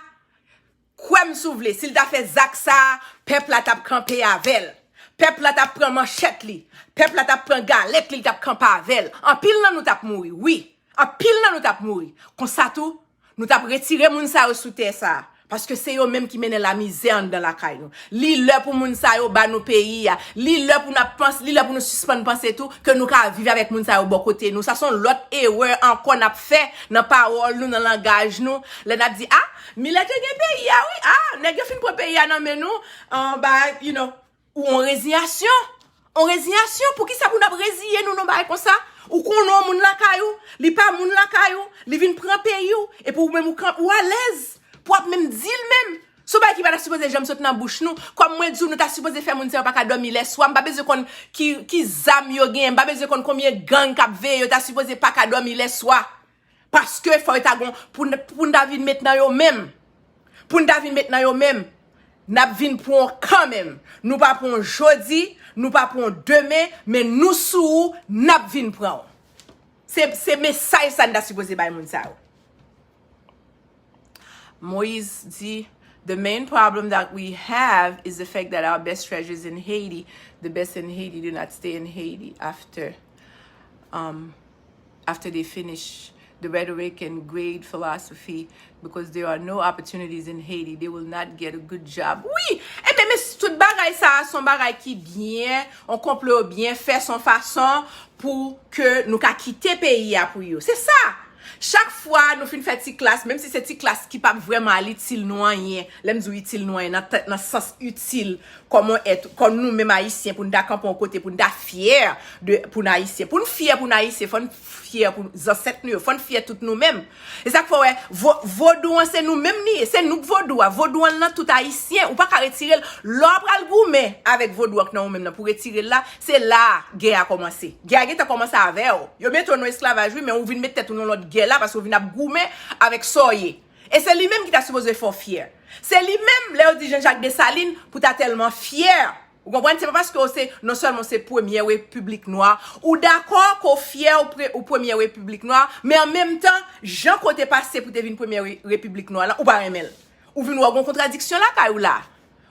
kwè m si w vle, si l ta fè zak sa a, pèp la t ap kanpe avè l. Pèp la t ap pran manchèt li. Pèp la t ap pran galèt li, li t ap kanpe avè l. Anpil nan nou t ap mouri, wi. Anpil nan nou t ap mouri. Konsa tou, nou t ap retire moun sa yo sou tè sa a. Paske se yo menm ki mennen lamizè anndan lakay nou. Li lè pou moun sa yo ba nou peyi a. Li lè pou n ap panse, li lè pou nou sispann panse tou ke nou ka viv avèk moun sa yo bò kote nou. Sa se yon lòt erè ankò n ap fè nan pawòl nou, nan langaj nou. Lè n ap di, a, Milè te gen peyi a, wi. A, nèg yo fin pran peyi a nan men nou. An, ba, you know, ou on reziyasyon. On reziyasyon. Poukisa pou n ap reziye nou nan bagay konsa? Ou konnen yon moun lakay ou, li pa moun lakay ou, li vin pran peyi w, epi ou menm ou kan, ou alèz, pou w ap menm di l menm. Se yon bagay ki pa ta sipoze janm sot nan bouch nou. Kòm mwen di w, nou ta sipoze fè moun sa yo pa ka dòmi lèswa. M pa bezwen konn ki, ki zam yo genyen, m pa bezwen konn konbyen gang k ap veye, yo ta sipoze pa ka dòmi lèswa. Paske fò yo ta gon, pou n, pou n ta vin met nan yo menm. Pou n ta vin met nan yo menm. N ap vin pran w kanmenm. Nou pa pran w jodi, nou pa pran w demen, men nou sou ou, n ap vin pran w. Se, se mesaj sa n ta sipoze bay moun sa yo. Moïse di, the main problem that we have is the fact that our best treasures in Haiti, the best in Haiti do not stay in Haiti after, um, after they finish the rhetoric and grade philosophy, because there are no opportunities in Haiti, they will not get a good job. Wi! Ebyen, men tout bagay sa a, se yon bagay ki byen, yon konplo byen fè, se yon fason pou ke nou ka kite peyi a pou yo. Se sa! Chak fwa nou fin fè ti klas, menm si se ti klas ki p ap vrèman al itil nou anyen, lè m di w itil nou anyen, nan, nan sans itil, kòm on èt, kòm nou menm Ayisyen, pou n ta kanpe yon kote, pou n ta fyè de, pou n Ayisyen. Pou n fyè pou n Ayisyen, fò n fyè pou zansèt nou yo, fò n fyè tout nou menm. E sa k fè w wè, vo, vodou an se nou menm li ye, se nou k vodou a, vodou an nan tout Ayisyen, ou pa ka retire l. Lè w pral goumen avèk vodou an k nan ou menm nan pou retire l la, se la a gè a kòmanse. Gè a gentan kòmanse avè w. Yo mete w nan esklavaj, wi, men ou vin met tèt ou nan lòt gè la, paske w vin ap goumen avèk sa w ye. E se li menm ki ta sipoze fè w fyè. Se li menm, lè yo di Jean Jacques Dessalines, pou ta tèlman fyè. Ou konprann? Se pa paske w se, non sèlman w se premyè repiblik nwa, ou dakò ke w fyè ou pre, ou premyè repiblik nwa, men an menm tan, jan ke w te pase pou te vin premyè re, repiblik nwa la, ou pa renmen l. Ou vin wè w gen yon kontradiksyon lakay ou la.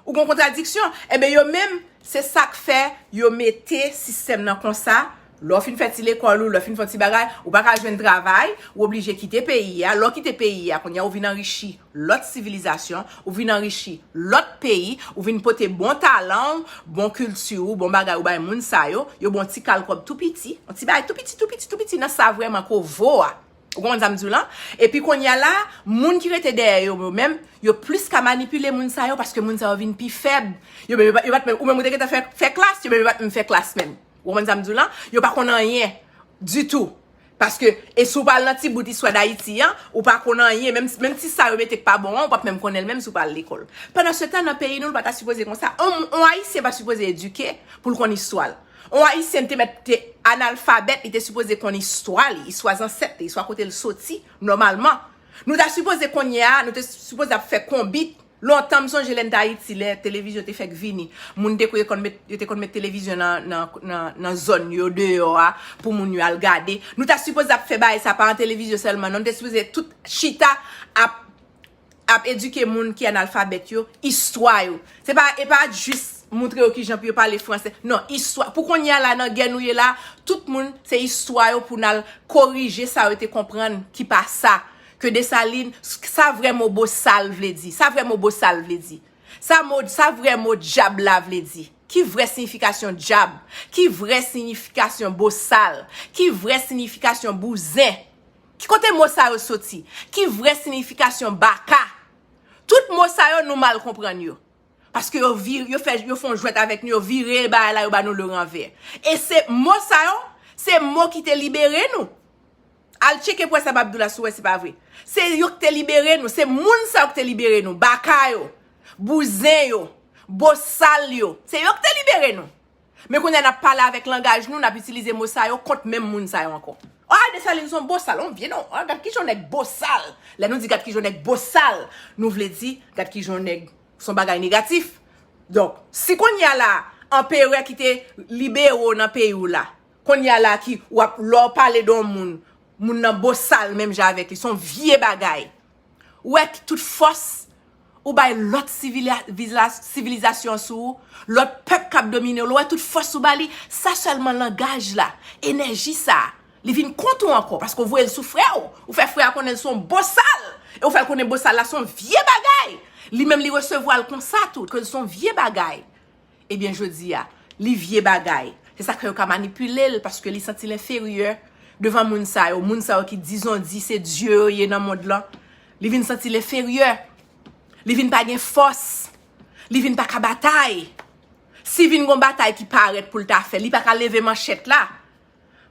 Ou gen yon kontradiksyon. Enben, yo menm, se sa k fè yo mete sistèm nan konsa. Lè w fin fè ti lekòl ou, lè w fin fè ti bagay, ou pa ka jwenn travay, ou oblije kite peyi a. Lè w kite peyi a, kounye a ou vin anrichi lòt sivilizasyon, ou vin anrichi lòt peyi, ou vin pote bon talan w, bon kilti w, bon bagay ou bay moun sa yo, yo ba w yon ti kal kòb tou piti, yon ti bagay tou piti, tou piti, tou piti nan sa vrèman ke w vo a. Ou konprann sa m di w lan? Epi kounye a la, moun ki rete dèyè yo, yo menm, yo plis ka manipile moun sa yo paske moun sa yo vin pi fèb. Yo menm, yo pa, yo pa t menm, ou menm ou te gentan fè, fè klas, yo menm yo pa t menm fè klas menm. Ou konprann sa m di w lan? Yo pa konn anyen ditou. Paske, e si w pa al nan ti bout istwa Dayiti an, ou pa konn anyen, menm, menm ti sa yo mete k pa bon an, ou p ap menm konnen l menm si w pa al lekòl. Pandan se tan, nan peyi nou, l pa ta sipoze konsa. On, on Ayisyen pa sipoze edike pou l konn istwa l. On Ayisyen te mèt te analfabèt, li te sipoze konn istwa li, istwa zansèt li, istwa kote l soti, nòmalman. Nou ta sipoze kounye a, nou te sipoze ap fè konbit. Lontan, m sonje lè n t Ayiti, lè televizyon te fèk vini. Moun te konn met, yo te konn met televizyon nan, nan, nan, nan zòn yo, deyò a, pou moun yo al gade. Nou ta sipoze ap fè bagay sa pa an televizyon sèlman, non, nou te sipoze tout chita ap, ap edike moun ki analfabèt yo, istwa yo. Se pa, e pa jis moutre yo kijan pou yo pale franse. Non, istwa. Pou kounye a la, nan gè nou ye la, tout moun, se istwa yo pou n al korije sa yo te konprann ki pa sa. Ke Desalin, sa vrè mo bosal vle di? Sa vrè mo bosal vle di? Sa mo, sa vrè mo dyab la vle di? Ki vrè siyifikasyon dyab? Ki vrè siyifikasyon bosal? Ki vrè siyifikasyon bouzen? Ki kote mo sa yo soti? Ki vrè siyifikasyon baka? Tout mo sa yo nou mal konprann yo. Paske yo vire, yo fè, yo fè yon jwèt avèk nou, yo vire bagay la, yo ba nou le ranvè. E se mo sa yo, se mo ki te libere nou. Al tcheke pou wè sa m ap di w la si w wè se pa vre. Se yo ki te libere nou, se moun sa yo ki te libere nou. Baka yo, bouzen yo, bosal yo, se yo ki te libere nou. Men kounye a n ap pale avèk langaj nou, n ap itilize mo sa yo kont menm moun sa yo ankò. A, Desalin se yon bosal, yon vye non. A, gad kijan yon nèg bosal. Lè nou di gad kijan yon nèg bosal, nou vle di gad kijan yon nèg se yon bagay negatif. Donk, si kounye a la, anperè ki te libere w nan peyi w la, kounye a la ki w ap, lè w pale de yon moun, moun nan bosal menm jan avèk li, se yon vye bagay. Ou wè tout fòs ou bay lòt sivila-, vila-, sivilizasyon sou ou, lòt pèp k ap domine w, ou wè tout fòs ou ba li, sa sèlman langaj la, enèji sa, li vin kont ou ankò, paske w voye l sou frè w, ou fè frè a konnen l se yon bosal, e ou fè l konnen bosal la se yon vye bagay, li menm li resevwa l konsa tou, ke l se yon vye bagay. Ebyen, jodi a, li vye bagay. Se sa k fè yo ka manipile l, paske li santi l enferyè devan moun sa yo. Moun sa yo ki dizondi se dye yo ye nan mond lan. Li vin santi l enferyè. Li vin pa gen fòs. Li vin pa ka batay. Si vin gon batay ki parèt pou l ta fè, li pa ka leve manchèt la.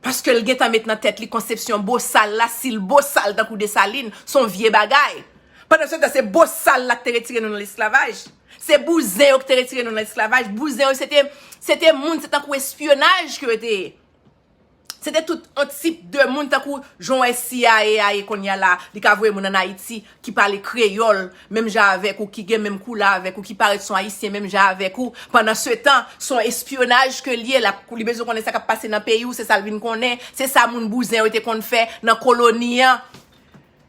Paske l gentan met nan tèt li konsepsyon bosal la, si l bosal tankou Desalin, se yon vye bagay. Pandan se tan, se bosal la ki te retire nou nan lesklavaj. Se bouzen yo ki te retire nou nan lesklavaj. Bouzen yo, se te, se te moun, se tankou espyonaj ke yo te ye. Se te tout yon tip de moun tankou jan w wè C I A a ye kounye a la, li ka voye moun ann Ayiti ki pale kreyòl, menm jan avèk ou, ki gen menm koulè avèk ou, ki parèt se yon Ayisyen menm jan avèk ou. Pandan se tan, se yon espyonaj ke l ye, l ap, li bezwen konnen sa k ap pase nan peyi w, se sa l vin konnen, se sa moun bouzen yo te konn fè nan koloni an.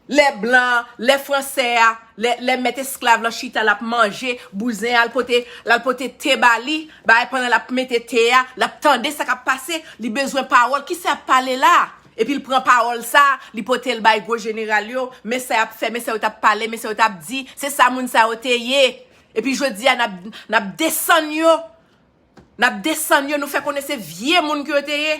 Lè blan, lè fransè a, lè, lè mèt esklav lan chita, l ap manje, bouzen an, l pote, l al pote te ba li, bay pandan l ap mete te a, l ap tande sa k ap pase, li bezwen pawòl, kisa y ap pale la? Epi l pran pawòl sa, li pote l bay gwo jeneral yo, men sa y ap fè, men sa yo t ap pale, men sa yo t ap di, se sa moun sa yo te ye. Epi jodi a, n ap, n ap desann yo, n ap desann yo, nou fè konnen se vye moun ke yo te ye.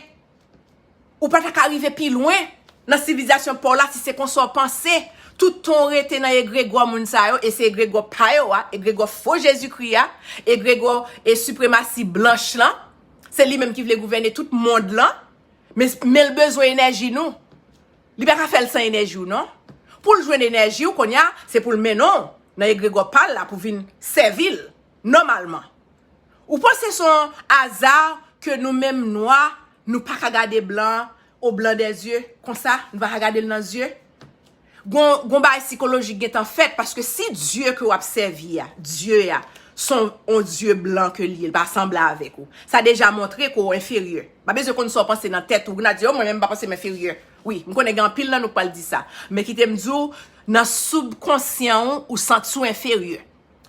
Ou pa ta ka rive pi lwen nan sivilizasyon pa w la si se konsa w panse. Tout tan w rete nan egregwa moun sa yo, e se egregwa pa yo a, egregwa fo Jezikri a, egregwa e sipremasi blanch lan, se li menm ki vle gouvène tout mond lan, men, men l bezwen enèji nou. Li pa ka fè l san enèji w, non. Pou l jwenn enèji w, kounye a, se pou l mennen w nan egregwa pa l la pou vin sèvi l, nòmalman. Ou panse se yon aza ke nou menm nwa, nou pa ka gade blan o blan dè zye, konsa, nou pa ka gade l nan zye? Gon, gon bagay sikolojik gentan fèt, paske si Dye ke w ap sèvi a, Dye a, se yon, yon Dye blan ke l ye, l pa sanble avèk ou, sa deja montre ke w enferyè. Pa bezwen konn sa w panse nan tèt ou, ou gen dwa di, o, mwen menm m pa panse m enferyè. Wi, m konnen gen anpil nan nou k pral di sa. Men kite m di w, nan soubkonsyan w, ou santi w enferyè.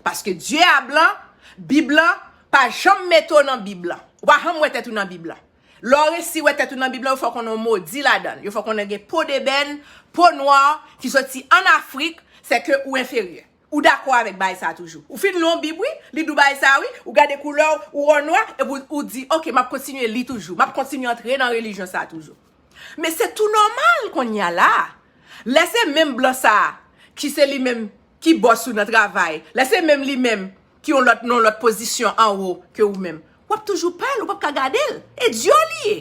Paske Dye a blan, Bib lan, pa janm mete w nan Bib lan. Ou pa janm wè tèt ou nan Bib lan. Lè w resi wè tèt ou nan Bib lan, yo fè w konnen w modi ladan l. Yo fè w konnen gen po debèn, po nwa, ki soti ann Afrik, sèke ou enferyè. Ou dakò avèk bagay sa a toujou. Ou fin li yon Bib, wi, li di w bagay sa a, wi, ou gade koulè w, ou wè w nwa, epi ou, ou di, oke, m ap kontinye li toujou, m ap kontinye antre nan relijyon sa a toujou. Men se tou nòmal kounye a la. Lè se menm blan sa a, ki se li menm ki bòs ou nan travay, lè se menm li menm ki yon lòt, nan yon lòt pozisyon anwo ke ou menm, w ap toujou pè l, ou p ap ka gade l. E dye w li ye.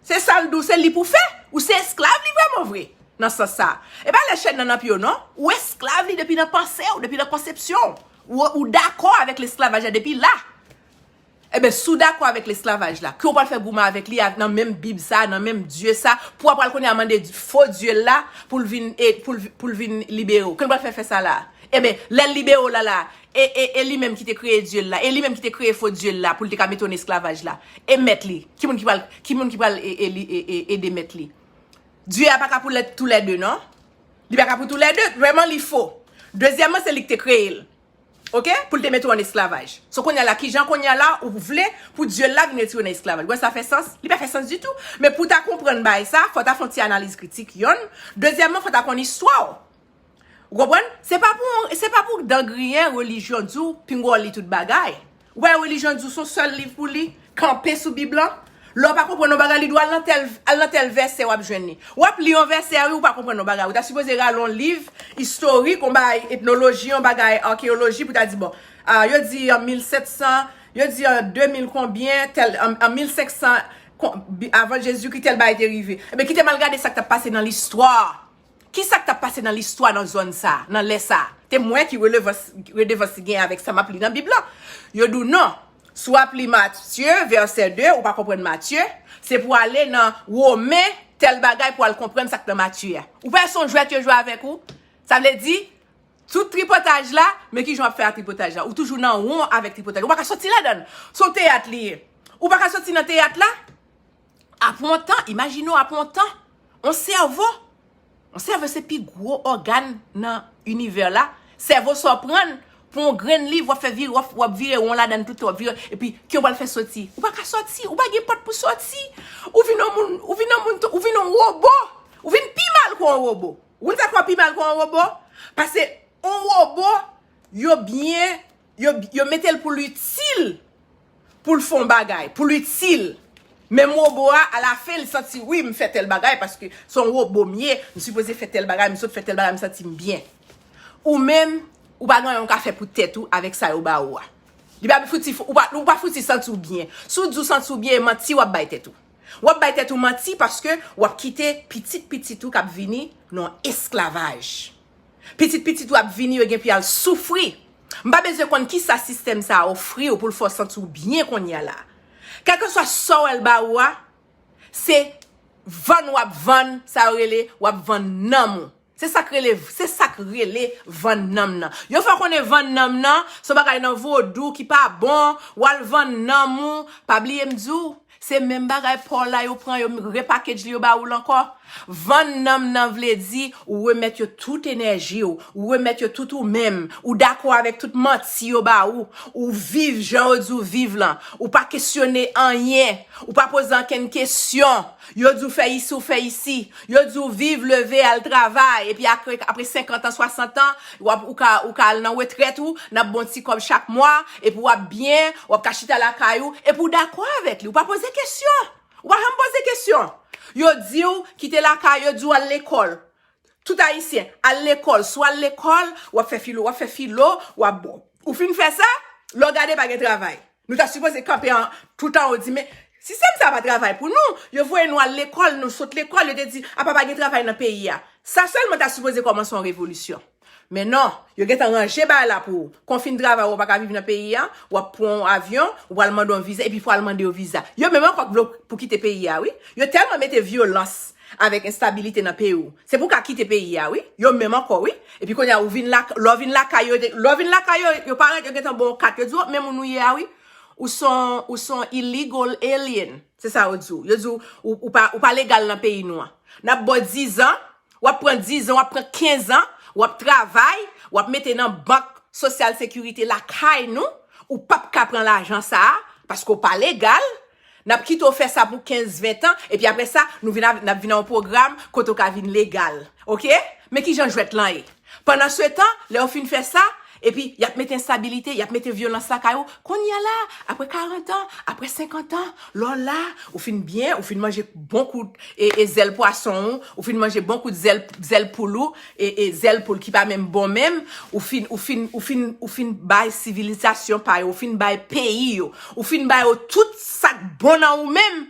Se sa l di w, se li pou fè. Ou se esklav li vrèman vre, nan sans sa. E pa lè chèn nan nan pye w non. Ou esklav li depi nan panse w, depi nan konsepsyon w. Ou, ou dakò avèk lesklavaj la depi la. Eben, si w dakò avèk lesklavaj la, ke w pral fè goumen avèk li a, nan menm Bib sa, nan menm Dye sa, pou w pral kounye a mande fo Dye l la pou l vin, e, pou l, pou l vin libere w. Ke l pral fè fè sa la? Eben, lè l libere w la la, e, e, e li menm ki te kreye Dye l la, e li menm ki te kreye fo Dye l la pou l te ka mete w nan esklavaj la. E mèt li, ki moun ki pral, ki moun ki pral e, e, li- e, e, ede mèt li? Dye a pa ka pou lè, toulède non. Li pa ka pou toulède, vrèman li fo. Dezyèmman, se li ki te kreye l. Oke? Pou l te mete w an esklavaj. So kounye a la, kijan kounye a la, ou vle pou Dye l la vin retire w nan esklavaj? Ou wè sa fè sans? Li pa fè sans ditou. Men pou w ta konprann bagay sa, fò w ta fè yon ti analiz kritik, yonn. Dezyèmman, fò w ta konn istwa w. Ou konprann? Se pa pou, se pa pou dan griyen relijyon di w pingwòl li tout bagay. Ou wè relijyon di w se yon sèl liv pou li, kanpe sou Bib lan. Lè w pa konprann yon bagay, li di w al nan tèl, al nan tèl vèsè w ap jwenn li. W ap li yon vèsè, wi, ou pa konprann yon bagay. Ou ta sipoze rale yon liv istorik, yon bagay etnoloji, yon bagay akeyoloji pou ta di, bon, a, yo di an mil sèt san, yo di an de mil konbyen, tèl, an, an mil senk san, kon- bi- avan Jezikri, tèl bagay te rive. Ebyen, kite m al gade sa k t ap pase nan listwa. Ki sa k t ap pase nan listwa nan zòn sa, nan lè sa? Te m wè ki relevans, redevans li gen avèk sa m ap li nan Bib la. Yo di w non. Si w ap li Matye, vèsè de, ou pa konprann Matye, se pou w ale nan Women, tèl bagay pou w al konprann sa k nan Matye a. Ou pa wè se yon jwèt yo jwe avèk ou? Sa vle di, tout tripotaj la, men kijan w ap fè ak tripotaj la? Ou toujou nan won avèk tripotaj la. Ou pa ka soti ladan l. Se yon teyat li ye. Ou pa ka soti nan teyat la? Apre yon tan, imajine w apre yon tan, yon sèvo, yon sèvo se pi gwo ògàn nan inivè la. Sèvo sa w pran l pou yon grenn liv, w ap fè vire, w ap, w ap vire won ladan l tout tan, w ap vire, epi ke w pral fè soti? Ou pa ka soti, ou pa gen pòt pou soti. Ou vin yon moun, ou vin yon moun, tou- ou vin yon wobo. Ou vin pi mal ke yon wobo. Ou konn sa k fè w pi mal ke yon wobo? Paske yon wobo, yo byen, yo, yo mete l pou l itil, pou l fè yon bagay, pou l itil. Men wobo a, alafen, li santi, wi, m fè tèl bagay, paske se yon wobo m ye, m sipoze fè tèl bagay, m sot fè tèl bagay, m santi m byen. Ou menm, ou pa gen anyen w ka fè pou tèt ou avèk sa yo ba ou a. Li pa fouti, ou pa, ou pa fouti santi w byen. Si w di w santi w byen, e manti w ap bay tèt ou. W ap bay tèt ou manti paske w ap kite pitit pitit ou k ap vini nan esklavaj. Pitit pitit ou ap vini, yo gen pou y al soufri. M pa bezwen konn kisa sistèm sa a ofri w pou l fè w santi w byen kounye a la. Kèlkeswa sa w wè l ba ou a, se vann w ap vann, sa yo rele, w ap vann nanm ou. Se sa k rele, se sa k rele vann nanm nan. Yo fè w konnen vann nanm nan, se yon bagay nan vodou ki pa bon, w al vann nanm ou, pa bliye m di w, se menm bagay pa w la yo pran, yo repackage li, yo ba ou l ankò. Vann nanm nan vle di ou remèt yo tout enèji w, ou remèt yo tout ou menm, ou dakò avèk tout manti yo ba ou, ou viv jan yo di w viv lan, ou pa kesyone anyen, ou pa poze ankenn kesyon. Yo di w fè isi, ou fè isi. Yo di w viv, leve, al travay. Epi apre, apre senkant an, swasant an, w ap, ou ka, ou ka al nan retrèt ou, n ap ba w ti kòb chak mwa, epi w ap byen, w ap ka chita lakay ou, epi w dakò avèk li. Ou pa poze kesyon. Ou pa janm poze kesyon. Yo di w kite lakay, yo di w al lekòl. Tout Ayisyen, al lekòl. Si w al lekòl, w ap fè filo, w ap fè filo, w ap bon. Ou fin fè sa, lè w gade pa gen travay. Nou ta sipoze kanpe an, tout anwo di, men sistèm sa pa travay pou nou. Yo voye nou al lekòl, nou sot lekòl, yo te di, apa pa gen travay nan peyi a. Sa sèlman ta sipoze kòmanse yon revolisyon. Men non, yo gentan ranje bagay la pou ou. Kon w fin travay, ou pa ka viv nan peyi a, w ap pran yon avyon, ou pral mande yon viza, epi fò w al mande yo viza. Yo menm ankò k vle w pou kite peyi a, wi. Yo tèlman mete vyolans avèk enstabilite nan peyi w. Se pou w ka kite peyi a, wi. Yo menm ankò, wi. Epi kounye a, ou vin la, lè w vin lakay yo, lè w vin lakay yo, yo parèt, yo gentan ba w kat, yo di w, men moun ou ye a, wi. Ou se yon, ou se yon illegal alien. Se sa yo di w. Yo di w, ou, ou pa, ou pa legal nan peyi nou an. N ap ba w dizan, w ap pran dizan, w ap pran kenz an, w ap travay, w ap mete nan bank sosyal sekirite lakay nou, ou p ap ka pran lajan sa a, paske w pa legal, n ap kite w fè sa pou kenz, ven tan, epi apre sa, nou vin avè, n ap vin nan yon pwogram kote w ka vin legal. Oke? Men kijan jwèt lan ye. Pandansetan, lè yo fin fè sa, epi y ap mete enstabilite, y ap mete vyolans lakay ou. Kounye a la, apre karant an, apre senkant an, lè w la, ou fin byen, ou fin manje bon kout e, e zèl pwason ou, ou fin manje bon kout zèl, zèl poul ou, e, e zèl poul ki pa menm bon menm, ou fin, ou fin, ou fin, ou fin bay sivilizasyon pa yo, ou fin bay peyi yo, ou fin ba yo tout sa k bon nan ou menm.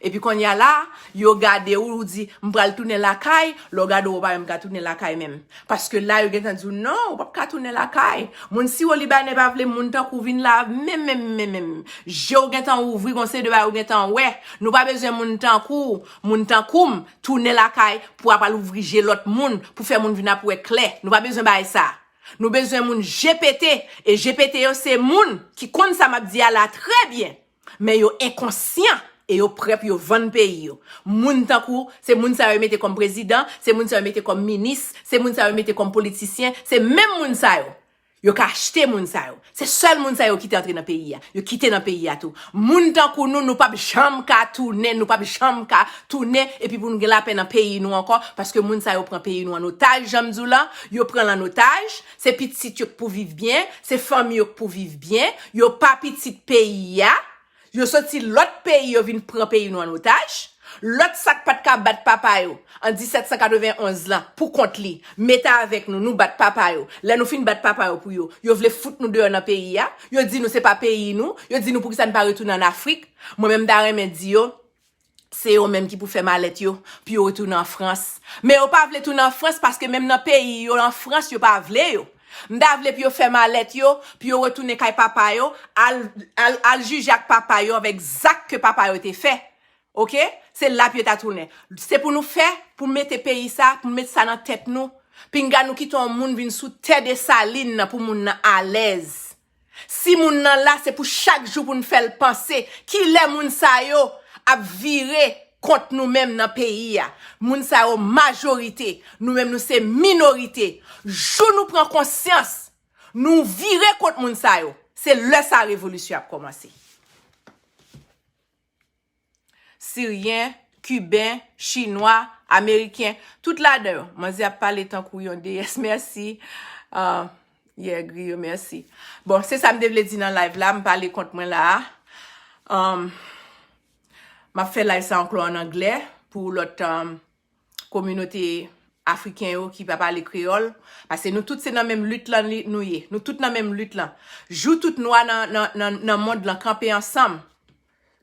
Epi kounye a la, yo gade w, ou di, "M pral tounen lakay," lè w gade w, ou pa menm ka tounen lakay menm. Paske la, yo gentan di w, "Non, ou p ap ka tounen lakay." Moun Siwo Libanè pa vle moun tankou w vin la, menm, menm, menm, menm. Je w gentan ouvri, gon seri de bagay ou gentan wè. Nou pa bezwen moun tankou w, moun tankou m, tounen lakay pou ap al ouvri je lòt moun, pou fè moun vin ap wè klè. Nou pa bezwen bagay sa. Nou bezwen moun je pete, e je pete yo se moun ki konn sa m ap di a la trè byen. Men yo enkonsyan e yo prè pou yo vann peyi yo. Moun tankou, se moun sa yo mete kòm prezidan, se moun sa yo mete kòm minis, se moun sa yo mete kòm politisyen, se menm moun sa yo. Yo ka achte moun sa yo. Se sèl moun sa yo kite antre nan peyi a. Yo kite nan peyi a tou. Moun tankou nou, nou p ap janm ka tounen, nou p ap janm ka tounen, epi pou nou gen lapè nan peyi nou ankò, paske moun sa yo pran peyi nou an otaj, jan m di w lan, yo pran l an otaj, se pitit yo k pou viv byen, se fanmi yo k pou viv byen, yo pa pitit peyi a, yo soti lòt peyi, yo vin pran peyi nou an otaj. Lòt sa k pa t ka bat papa yo an disèt san katrevenonz lan pou kont li, mete avèk nou, nou bat papa yo. Lè nou fin bat papa yo pou yo, yo vle fout nou deyò nan peyi a. Yo di nou se pa peyi nou. Yo di nou poukisa n pa retounen ann Afrik. Mwen menm, m ta renmen di yo, se yo menm ki pou fè malèt yo, pou yo retounen an Frans. Men yo pa vle tounen an Frans paske menm nan peyi yo, an Frans, yo pa vle yo. M ta vle pou yo fè malèt yo, pou yo retounen kay papa yo, al, al, al jije ak papa yo avèk zak ke papa yo te fè. Oke? Se la pou yo ta tounen. Se pou nou fè, pou mete peyi sa, pou mete sa nan tèt nou. Pinga nou kite yon moun vin sou tè Desalin nan pou moun nan alèz. Si moun nan la, se pou chak jou pou n fè l panse. Kilè moun sa yo ap vire kont nou menm nan peyi a? Moun sa yo majorite. Nou menm nou se minorite. Jou nou pran konsyans, nou vire kont moun sa yo. Se lè sa revolisyon ap kòmanse. Siryen, Kiben, Chinwa, Ameriken, tout ladan yo. Manzè ap pale tankou yon deyès. Mèsi. Ah, yeah, Griyo, mèsi. Bon, se sa m te vle di nan live la, m pale kont mwen la a. Um, m ap fè live sa ankò an anglè pou lòt, um, kominote afriken yo ki pa pale kreyòl. Paske nou tout se nan menm lit lan li, nou ye. Nou tout nan menm lit lan. Jou tout nwa nan, nan, nan, nan mond lan kanpe ansanm.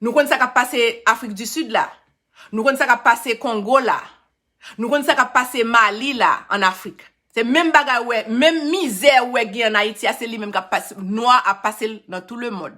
Nou konn sa k ap pase Afrik di Sid la. Nou konn sa k ap pase Kongo la. Nou konn sa k ap pase Mali la, ann Afrik. Se menm bagay ou wè, menm mizè ou wè gen ann Ayiti a, se li menm k ap pase, nwa ap pase l nan tout le mond.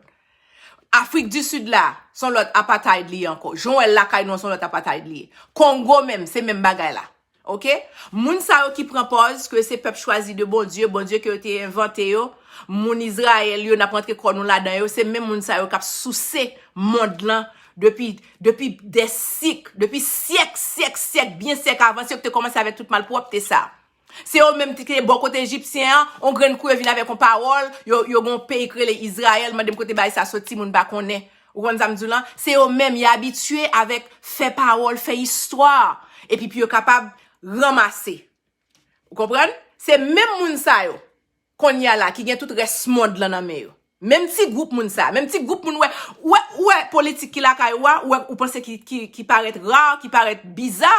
Afrik di Sid la, se yon lòt apartheid li ye ankò. Jan w wè l lakay nou an, se yon lòt apartheid li ye. Kongo menm, se menm bagay la. Oke? Moun sa yo ki pran pòz ke se pèp chwazi de Bondye, Bondye ke yo te envante yo, moun Izrayèl yo, n ap rantre kò nou ladan yo, se menm moun sa yo k ap souse mond lan depi, depi dè sik, depi syèk, syèk, syèk, byen syèk avan, se yo ki te kòmanse avèk tout malpwòpte sa. Se yo menm ki te bò kote Ejipsyen an, on grenn kou yo vin avèk on pawòl, yo, yo gen on peyi ki rele Izrayèl, mande m kote bagay sa soti, moun pa konnen. Ou konn sa m di w lan? Se yo menm, y abitye avèk fè pawòl, fè istwa, epi pou yo kapab ranmase. Ou konprann? Se menm moun sa yo, kounye a la, ki gen tout rès mond lan nan men yo. Menm ti gwoup moun sa, menm ti gwoup moun, wè, wè, wè politik ki lakay ou a, wè, ou panse ki, ki, ki parèt ra, ki parèt biza,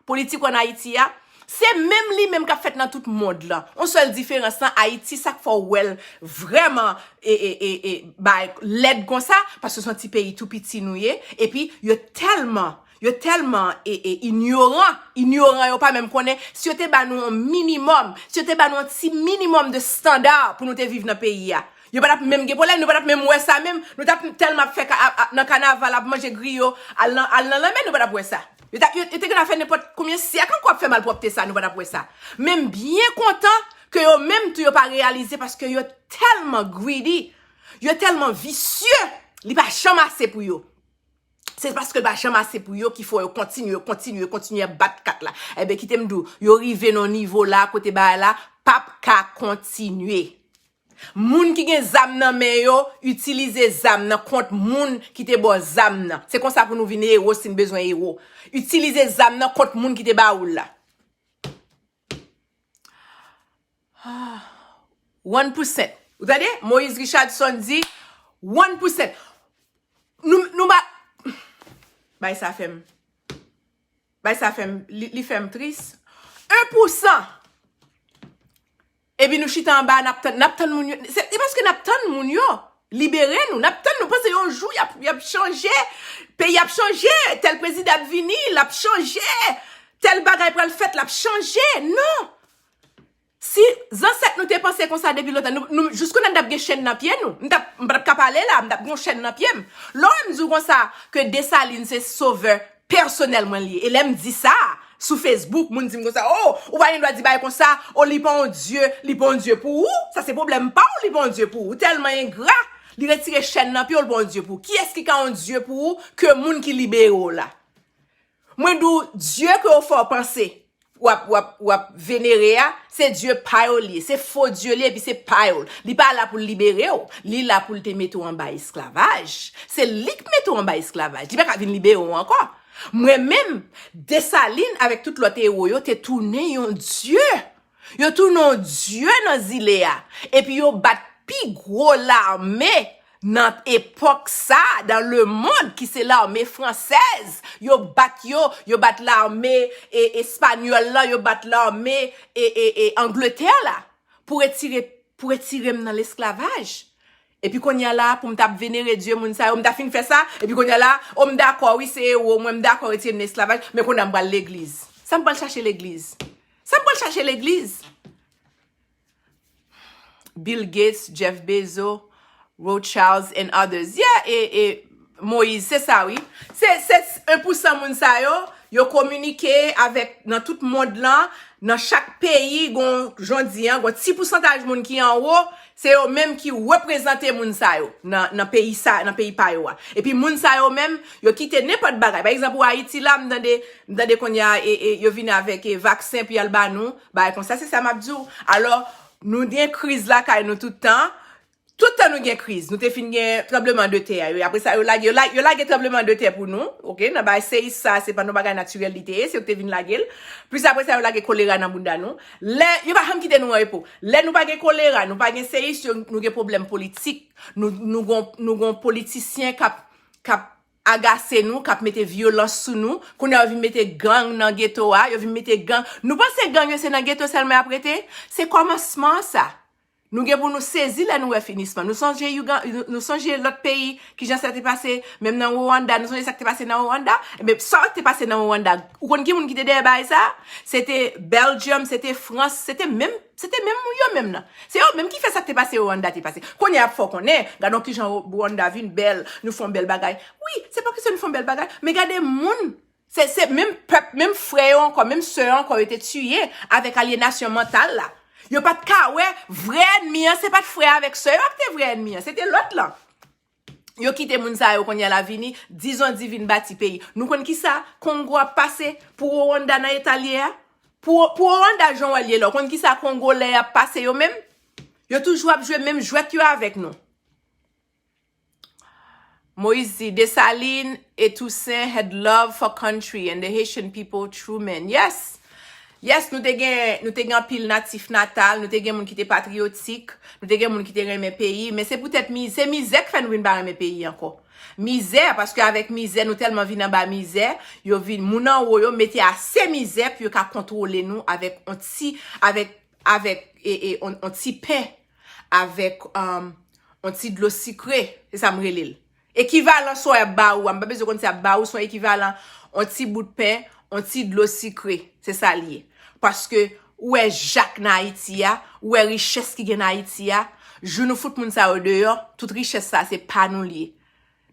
politik ou ann Ayiti a, se menm li menm k ap fèt nan tout mond lan. On sèl diferans lan, Ayiti, sa k fè w wè l vrèman, e, e, e, e, bay lèd konsa, paske se yon ti peyi tou piti nou ye, epi yo tèlman, yo tèlman, e, e, inyoran, inyoran yo pa menm konnen, si yo te ba nou yon minimòm, si yo te ba nou yon ti minimòm de standard pou nou te viv nan peyi a, yo pa t ap menm gen pwoblèm, nou pa t ap menm wè sa menm, nou t ap tèlman ap fè ka, ap, ap, nan kanaval, ap manje griyo, al nan, al nan lanmè, nou pa t ap wè sa. Yo t ap, yo, yo te gen ap fè nenpòt konbyen syèk ankò ap fè malpwòpte sa, nou pa t ap wè sa. Men m byen kontan ke yo menm tou yo pa reyalize paske yo tèlman greedy, yo tèlman visye, li pa janm ase pou yo. Se paske l pa janm ase pou yo ki fè yo kontinye, kontinye, kontinye ap bat kat la. Enben, kite m di w, yo rive nan nivo la kote bagay la p ap ka kontinye. Moun ki gen zam nan men yo, itilize zam nan kont moun ki te ba w zam nan. Se konsa pou nou vin ewo si n bezwen ewo. Itilize zam nan kont moun ki te ba ou l la. Ah, one percent. Ou tande? Moïse Richardson di, one percent. Nou, nou ba, bay sa fè m. Bay sa fè m, li, li fè m tris. En pou san. Epi nou chita anba, n ap tann, n ap tann moun yo. Se, se paske n ap tann moun yo. Libere nou. N ap tann, nou panse yon jou y ap, y ap chanje. Peyi ap chanje. Tèl prezidan ap vini, l ap chanje. Tèl bagay pral fèt, l ap chanje. Non. Si zansèt nou te panse konsa depi lontan, nou, nou, jis kounye a n t ap gen chèn nan pye nou. M t ap, m p ap ka pale la, m t ap gen yon chèn nan pye m. Lè w wè m di w konsa ke Desalin se sovè pèsonèl mwen li ye. E lè m di sa sou Facebook, moun di m konsa, "Oh, ou pa gen dwa di bagay konsa, oh, li pa yon dye, li pa yon dye pou ou. Sa se pwoblèm pa w, li pa yon dye pou ou. Ou tèlman engra, li retire chèn nan pye w, li pa yon dye pou ou. Kiyès ki ka yon dye pou ou ke moun ki libere w la?" Mwen di w, dye ke w fè w panse w ap, w ap, w ap venere a, se dye pa yo li ye, se fo dye li ye, epi se pa yo. Li pa la pou l libere w, li la pou l te mete w anba esklavaj. Se li k mete w anba esklavaj. Li pa ka vin libere w ankò. Mwen menm, Desalin avèk tout lòt ewo yo te tounen yon dye. Yo tounen yon dye nan zile a. Epi yo bat pi gwo lame nan epòk sa, dans le monde, ki se lame fransèz. Yo bat yo, yo bat lame e, espanyòl lan, yo bat lame e, e, e Angletè la pou retire, pou retire m nan lesklavaj. Epi kounye a la, pou m t ap venere dye moun sa yo, m ta fin fè sa, epi kounye a la, o, m dakò, wi, se ewo mwen, m dakò, retire m nan esklavaj, men kounye a m pral legliz. Sa m pral chache legliz? Sa m pral chache legliz? Bill Gates, Jeff Bezos, Rothschilds and others. Yeah, e, e Moïse, se sa wi. Se, se en pou san moun sa yo, yo kominike avèk nan tout mond lan, nan chak peyi, gon, jan w di an, gon ti pousantaj moun ki anwo, se yo menm ki reprezante moun sa yo nan, nan peyi sa, nan peyi pa yo a. Epi moun sa yo menm, yo kite nenpòt bagay. Pa egzanp, ou Ayiti la, m tande, m tande kounye a, e, e, yo vin avèk, e, vaksen pou y al ba nou, bagay konsa, se sa m ap di w. Alò, nou gen kriz lakay nou tout tan. Tout tan nou gen kriz, nou te fin gen tranbleman de tè a, yo, apre sa, yo lage, yo la-, yo lage tranbleman de tè pou nou, oke, nan bagay seyis sa, se pa yon bagay natirèl li te ye, se yo ki te vin lage l. Plis apre sa, yo lage kolera nan bounda nou. Lè, yo pa janm kite nou an repo. Lè nou pa gen kolera, nou pa gen seyis, yo, nou gen pwoblèm politik. Nou, nou gon, nou gon politisyen k ap, k ap agase nou, k ap mete vyolans sou nou. Kounye a, yo vin mete gang nan geto a, yo vin mete gang. Nou panse gang yo se nan geto sèlman y ap rete? Se kòmansman an sa. Nou gen pou nou sezi lè nou wè finisman. Nou sonje Ugan-, nou, nou sonje lòt peyi, kijan sa te pase, menm nan Rwanda, nou sonje sa k te pase nan Rwanda? Ebyen, sa k te pase nan Rwanda, ou konn ki moun ki te dèyè bagay sa? Se te Belgium, se te Frans, se te menm, se te menm moun yo menm nan. Se yo menm ki fè sa k te pase Rwanda te pase. Kounye a y ap fè w konnen, gade w kijan Rwanda vin bèl, nou fè yon bèl bagay. Wi, se pa kesyon nou fè yon bèl bagay, men gade moun Se, se menm pèp, menm frè yo ankò, menm sè yo ankò, yo te tiye avèk alyenasyon mantal la. Yo pa t ka wè vrè ènmi an, se pa t frè avèk sè yo k te vrè ènmi an, se te lòt lan. Yo kite moun sa yo kounye a la vini, dizon di vin bati peyi. Nou konn kisa Kongo ap pase pou Rwanda nan eta l ye a? Pou, pou Rwanda jan w wè l ye la, ou konn kisa Kongolè ap pase yo menm? Yo toujou ap jwe menm jwèt yo avèk nou. Moïse di, Dessalines et Toussaint had love for country and the Haitian people, Truman. Yes! Yes, nou te gen, nou te gen anpil natif natal, nou te gen moun ki te patriyotik, nou te gen moun ki te renmen peyi, men se poutèt mi-, se mizè k fè nou vin pa renmen peyi ankò. Mizè, paske avèk mizè, nou tèlman vin anba mizè, yo vin, moun anwo yo mete ase mizè pou yo ka kontwole nou avèk on ti, avèk, avèk, e, e, on, on ti pen, avèk, um, on ti dlo sikre, se sa m rele l. Ekivalan sa y ap ba ou a, m pa bezwen konn si y ap ba ou, se yon ekivalan, on ti bout pen, on ti dlo sikre, se sa l ye. Paske, ou wè jak nan Ayiti a, ou wè richès ki gen nan Ayiti a, jou nou fout moun sa yo deyò, tout richès sa, se pa nou l ye.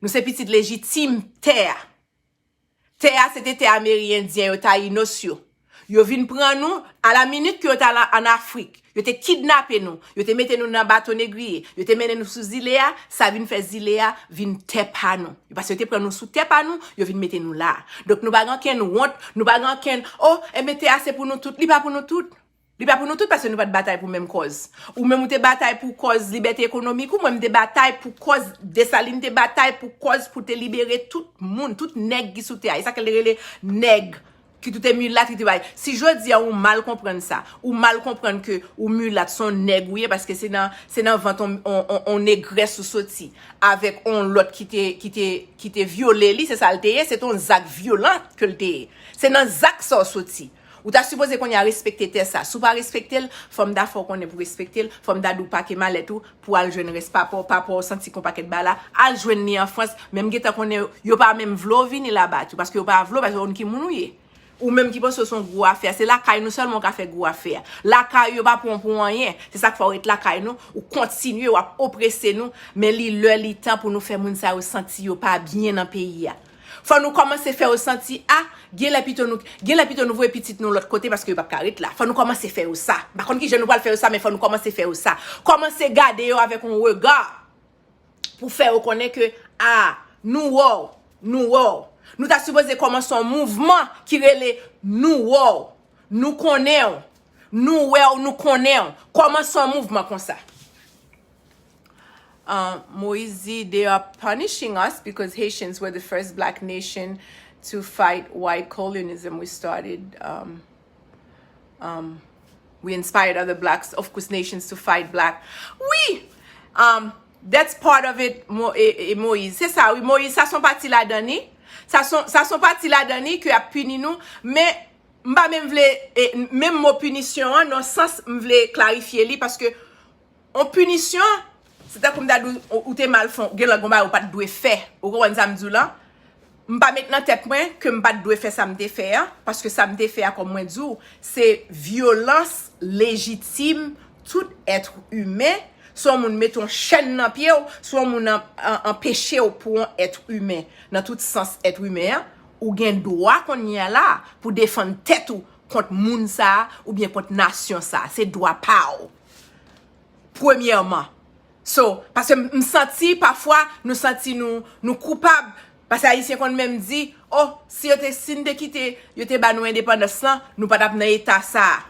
Nou se pitit lejitim tè a. Tè a, se te tè Amerendyen yo, Tayinos yo. Yo vin pran nou, a la minit ke yo t al an Afrik. Yo te kidnape nou, yo te mete nou nan bato negriye, yo te mennen nou sou zile a, sa vin fè zile a vin tè pa nou. Paske yo te pran nou sou tè pa nou, yo vin mete nou la. Donk nou pa gen okenn wont, nou pa gen okenn, oh, enben tè a se pou nou tout, li pa pou nou tout. Li pa pou nou tout paske nou pa t batay pou menm kòz. Ou menm ou te batay pou kòz libète ekonomik ou, mwen m te batay pou kòz, Desalin te batay pou kòz pou te libere tout moun, tout nèg ki sou tè a. E sa ke l rele nèg, ki tout te milat, ki te bay. Si jodi a ou mal konprann sa, ou mal konprann ke ou milat, se yon nèg ou ye, paske se nan, se nan vant on, on, on, on negrès ou soti, avèk on lòt ki te, ki te, ki te vyole li, se sa l te ye, se te yon zak vyolan ke l te ye. Se nan zak sa w soti. Ou ta sipoze kounye a respekte tè sa. Si w pa respekte l, fò m ta fè w konnen pou w respekte l, fò m ta di w pake malèt ou pou w al jwenn rès papa w, papa w santi k on pakèt bagay la, al jwenn li an Frans, men m gentan konnen yo pa menm vle w vini laba tou, paske yo pa vle w, paske yo konn ki moun ou ye. Ou menm ki panse w se yon gwo afè, se lakay nou sèlman w ka fè gwo afè. Lakay yo pa pran w pou anyen. Se sa k fè w ret lakay nou, ou kontinye, w ap oprese nou, men li lè, li tan pou nou fè moun sa yo santi yo pa byen nan peyi a. Fò nou kòmanse fè yo santi, a, genlè pito nou, genlè pito nou voye pitit nou lòt kote paske yo p ap ka ret la. Fò nou kòmanse fè yo sa. M pa konn kijan nou pral fè yo sa, men fò nou kòmanse fè yo sa. Kòmanse gade yo avèk yon rega pou fè yo konnen ke, a, nou wè w, nou wè w. Nou ta sipoze kòmanse yon mouvman ki rele nou wè w, nou konnen w, nou wè w, nou konnen w. Kòmanse yon mouvman konsa. Um, Moise, they are punishing us because Haitians were the first black nation to fight white colonialism. We started, um, um, we inspired other blacks, of course, nations to fight black. Oui! Um, that's part of it, Mo, e, e, Moise. Se sa, wi, Moise, sa se yon pati ladan li. Sa se yon, sa se yon pati ladan li ke ap pini nou. Men, m pa menm vle, e, menm mo pinisyon an, nan sans, m vle klarifye li, paske yon pinisyon, se tankou m ta di w, ou te mal fè, gen lòt gon bagay ou pa t dwe fè. Ou konprann sa m di w lan? M pa met nan tèt mwen ke m pa t dwe fè sa m te fè a, paske sa m te fè a, kòm mwen di w, se vyolans lejitim tout èt imen. Si yon moun mete yon chèn nan pye w, si yon moun an, an, anpeche w pou yon èt imen, nan tout sans èt imen an, ou gen dwa kounye a la pou defann tèt ou kont moun sa a oubyen kont nasyon sa a. Se dwa pa w. Premyèman. So, paske m, m santi, pafwa, nou santi nou, nou koupab. Paske Ayisyen konn menm di, o, si yo te, si n te kite, yo te ba nou endepandans lan, nou pa t ap nan eta sa a.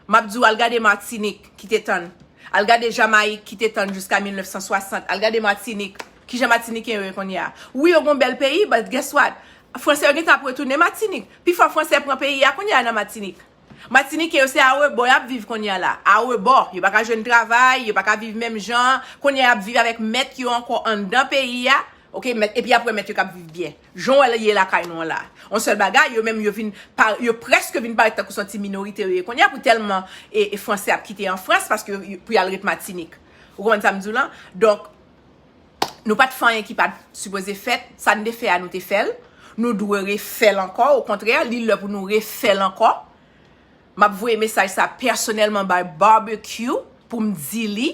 M ap di w, al gade Matinik ki te tann. Al gade Jamayik ki te tann jiska mil nèf san swasant. Al gade Matinik. Kijan Matiniken yo ye kounye a? Wi, yo gen yon bèl peyi, but guess what? Franse yo gentan ap retounen Matinik. Pifò Franse pran peyi a kounye a nan Matinik. Matiniken yo se arebò y ap viv kounye a la. Arebò. Yo pa ka jwenn travay, yo pa ka viv menm jan. Kounye a y ap viv avèk mèt yo ankò anndan peyi a. Oke, mèt, epi apre mèt yo k ap viv byen. Jan w wè l ye lakay nou an la. Yon sèl bagay, yo menm yo vin pa, yo prèske vin parèt tankou se yon ti minorite yo ye kounye a pou tèlman e, e Franse ap kite an Frans paske yo, pou y al ret Matinik. Ou konprann sa m di w lan? Donk, nou pa t fè anyen ki pa t sipoze fèt. Sa n te fè a, nou te fè l. Nou dwe refè l ankò. Okontrè, li lè pou nou refè l ankò. M ap voye mesaj sa pèsonèlman bay Barbecue pou m di li,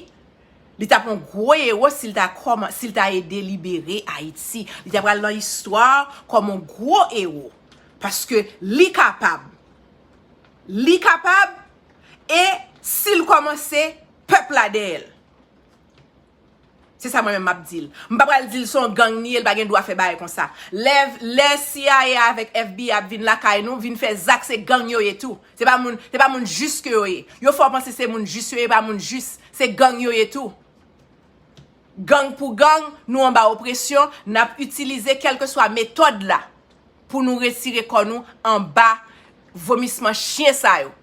li t ap yon gwo ewo si l ta kòman, si l ta ede libere Ayiti. Li ta pral nan istwa kòm yon gwo ewo. Paske li kapab. Li kapab, e si l kòmanse, pèp la dèyè l. Se sa mwen menm m ap di l. M pa pral di l se yon gang li ye, l pa gen dwa fè bagay konsa. Lè, lè C I A avèk F B I ap vin lakay nou, vin fè zak, se gang yo ye tou. Se pa moun, se pa moun jis ke yo ye. Yo fè w panse se moun jis yo ye, pa moun jis. Se gang yo ye tou. Gang pou gang, nou anba opresyon, n ap itilize kèlkeswa metòd la pou nou retire kò nou anba vomisman chyen sa yo.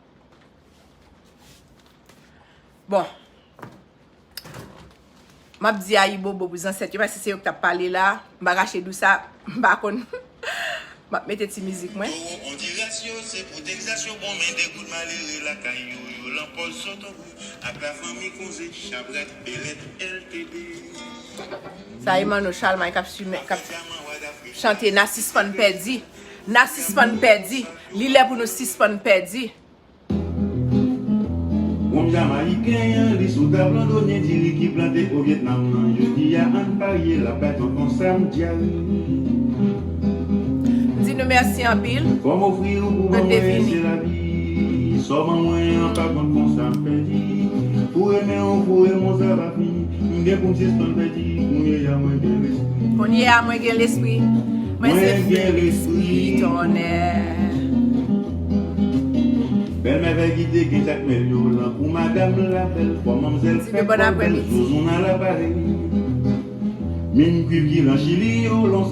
Bon. M ap di ayibobo pou zansèt yo, paske se yo k t ap pale la. M pa kache di w sa, m pa konn. M ap mete ti mizik mwen. Toro Ondiras yo, se pou Texas yo bon, men de kout malere lakay yo, yo lan pòz Sotobu ak lafanmi Konze, Chabrak, Bèlèt, L T D. Sa e Manno Chalmay k ap simen, k ap chante N a sispann pèdi. N a sispann pèdi. Li lè pou nou sispann pèdi. Wonm jamayiken an, li sou tab londonyen, diri ki plante o Vyetnam nan. Jodi a, ann parye, l ap bay tonton Sam dyare. M di nou mèsi anpil. Fò m ofri ou pou ban mwen, se lavi. Sò ban mwen an pa kont konsa m pèdi. Foure men ou, foure m on, sa va fini. M gen pou m sispann pèdi. Kounye a mwen gen lespri. Kounye a mwen gen lespri. Mwen se gen lespri tonnè. Bèl mèvèy ki te gen jakmèl yo lan pou madanm la bèl. Fò manmzèl fè kò bèl, zouzoun al aparèy. Min kwiv ki lan chili yo lan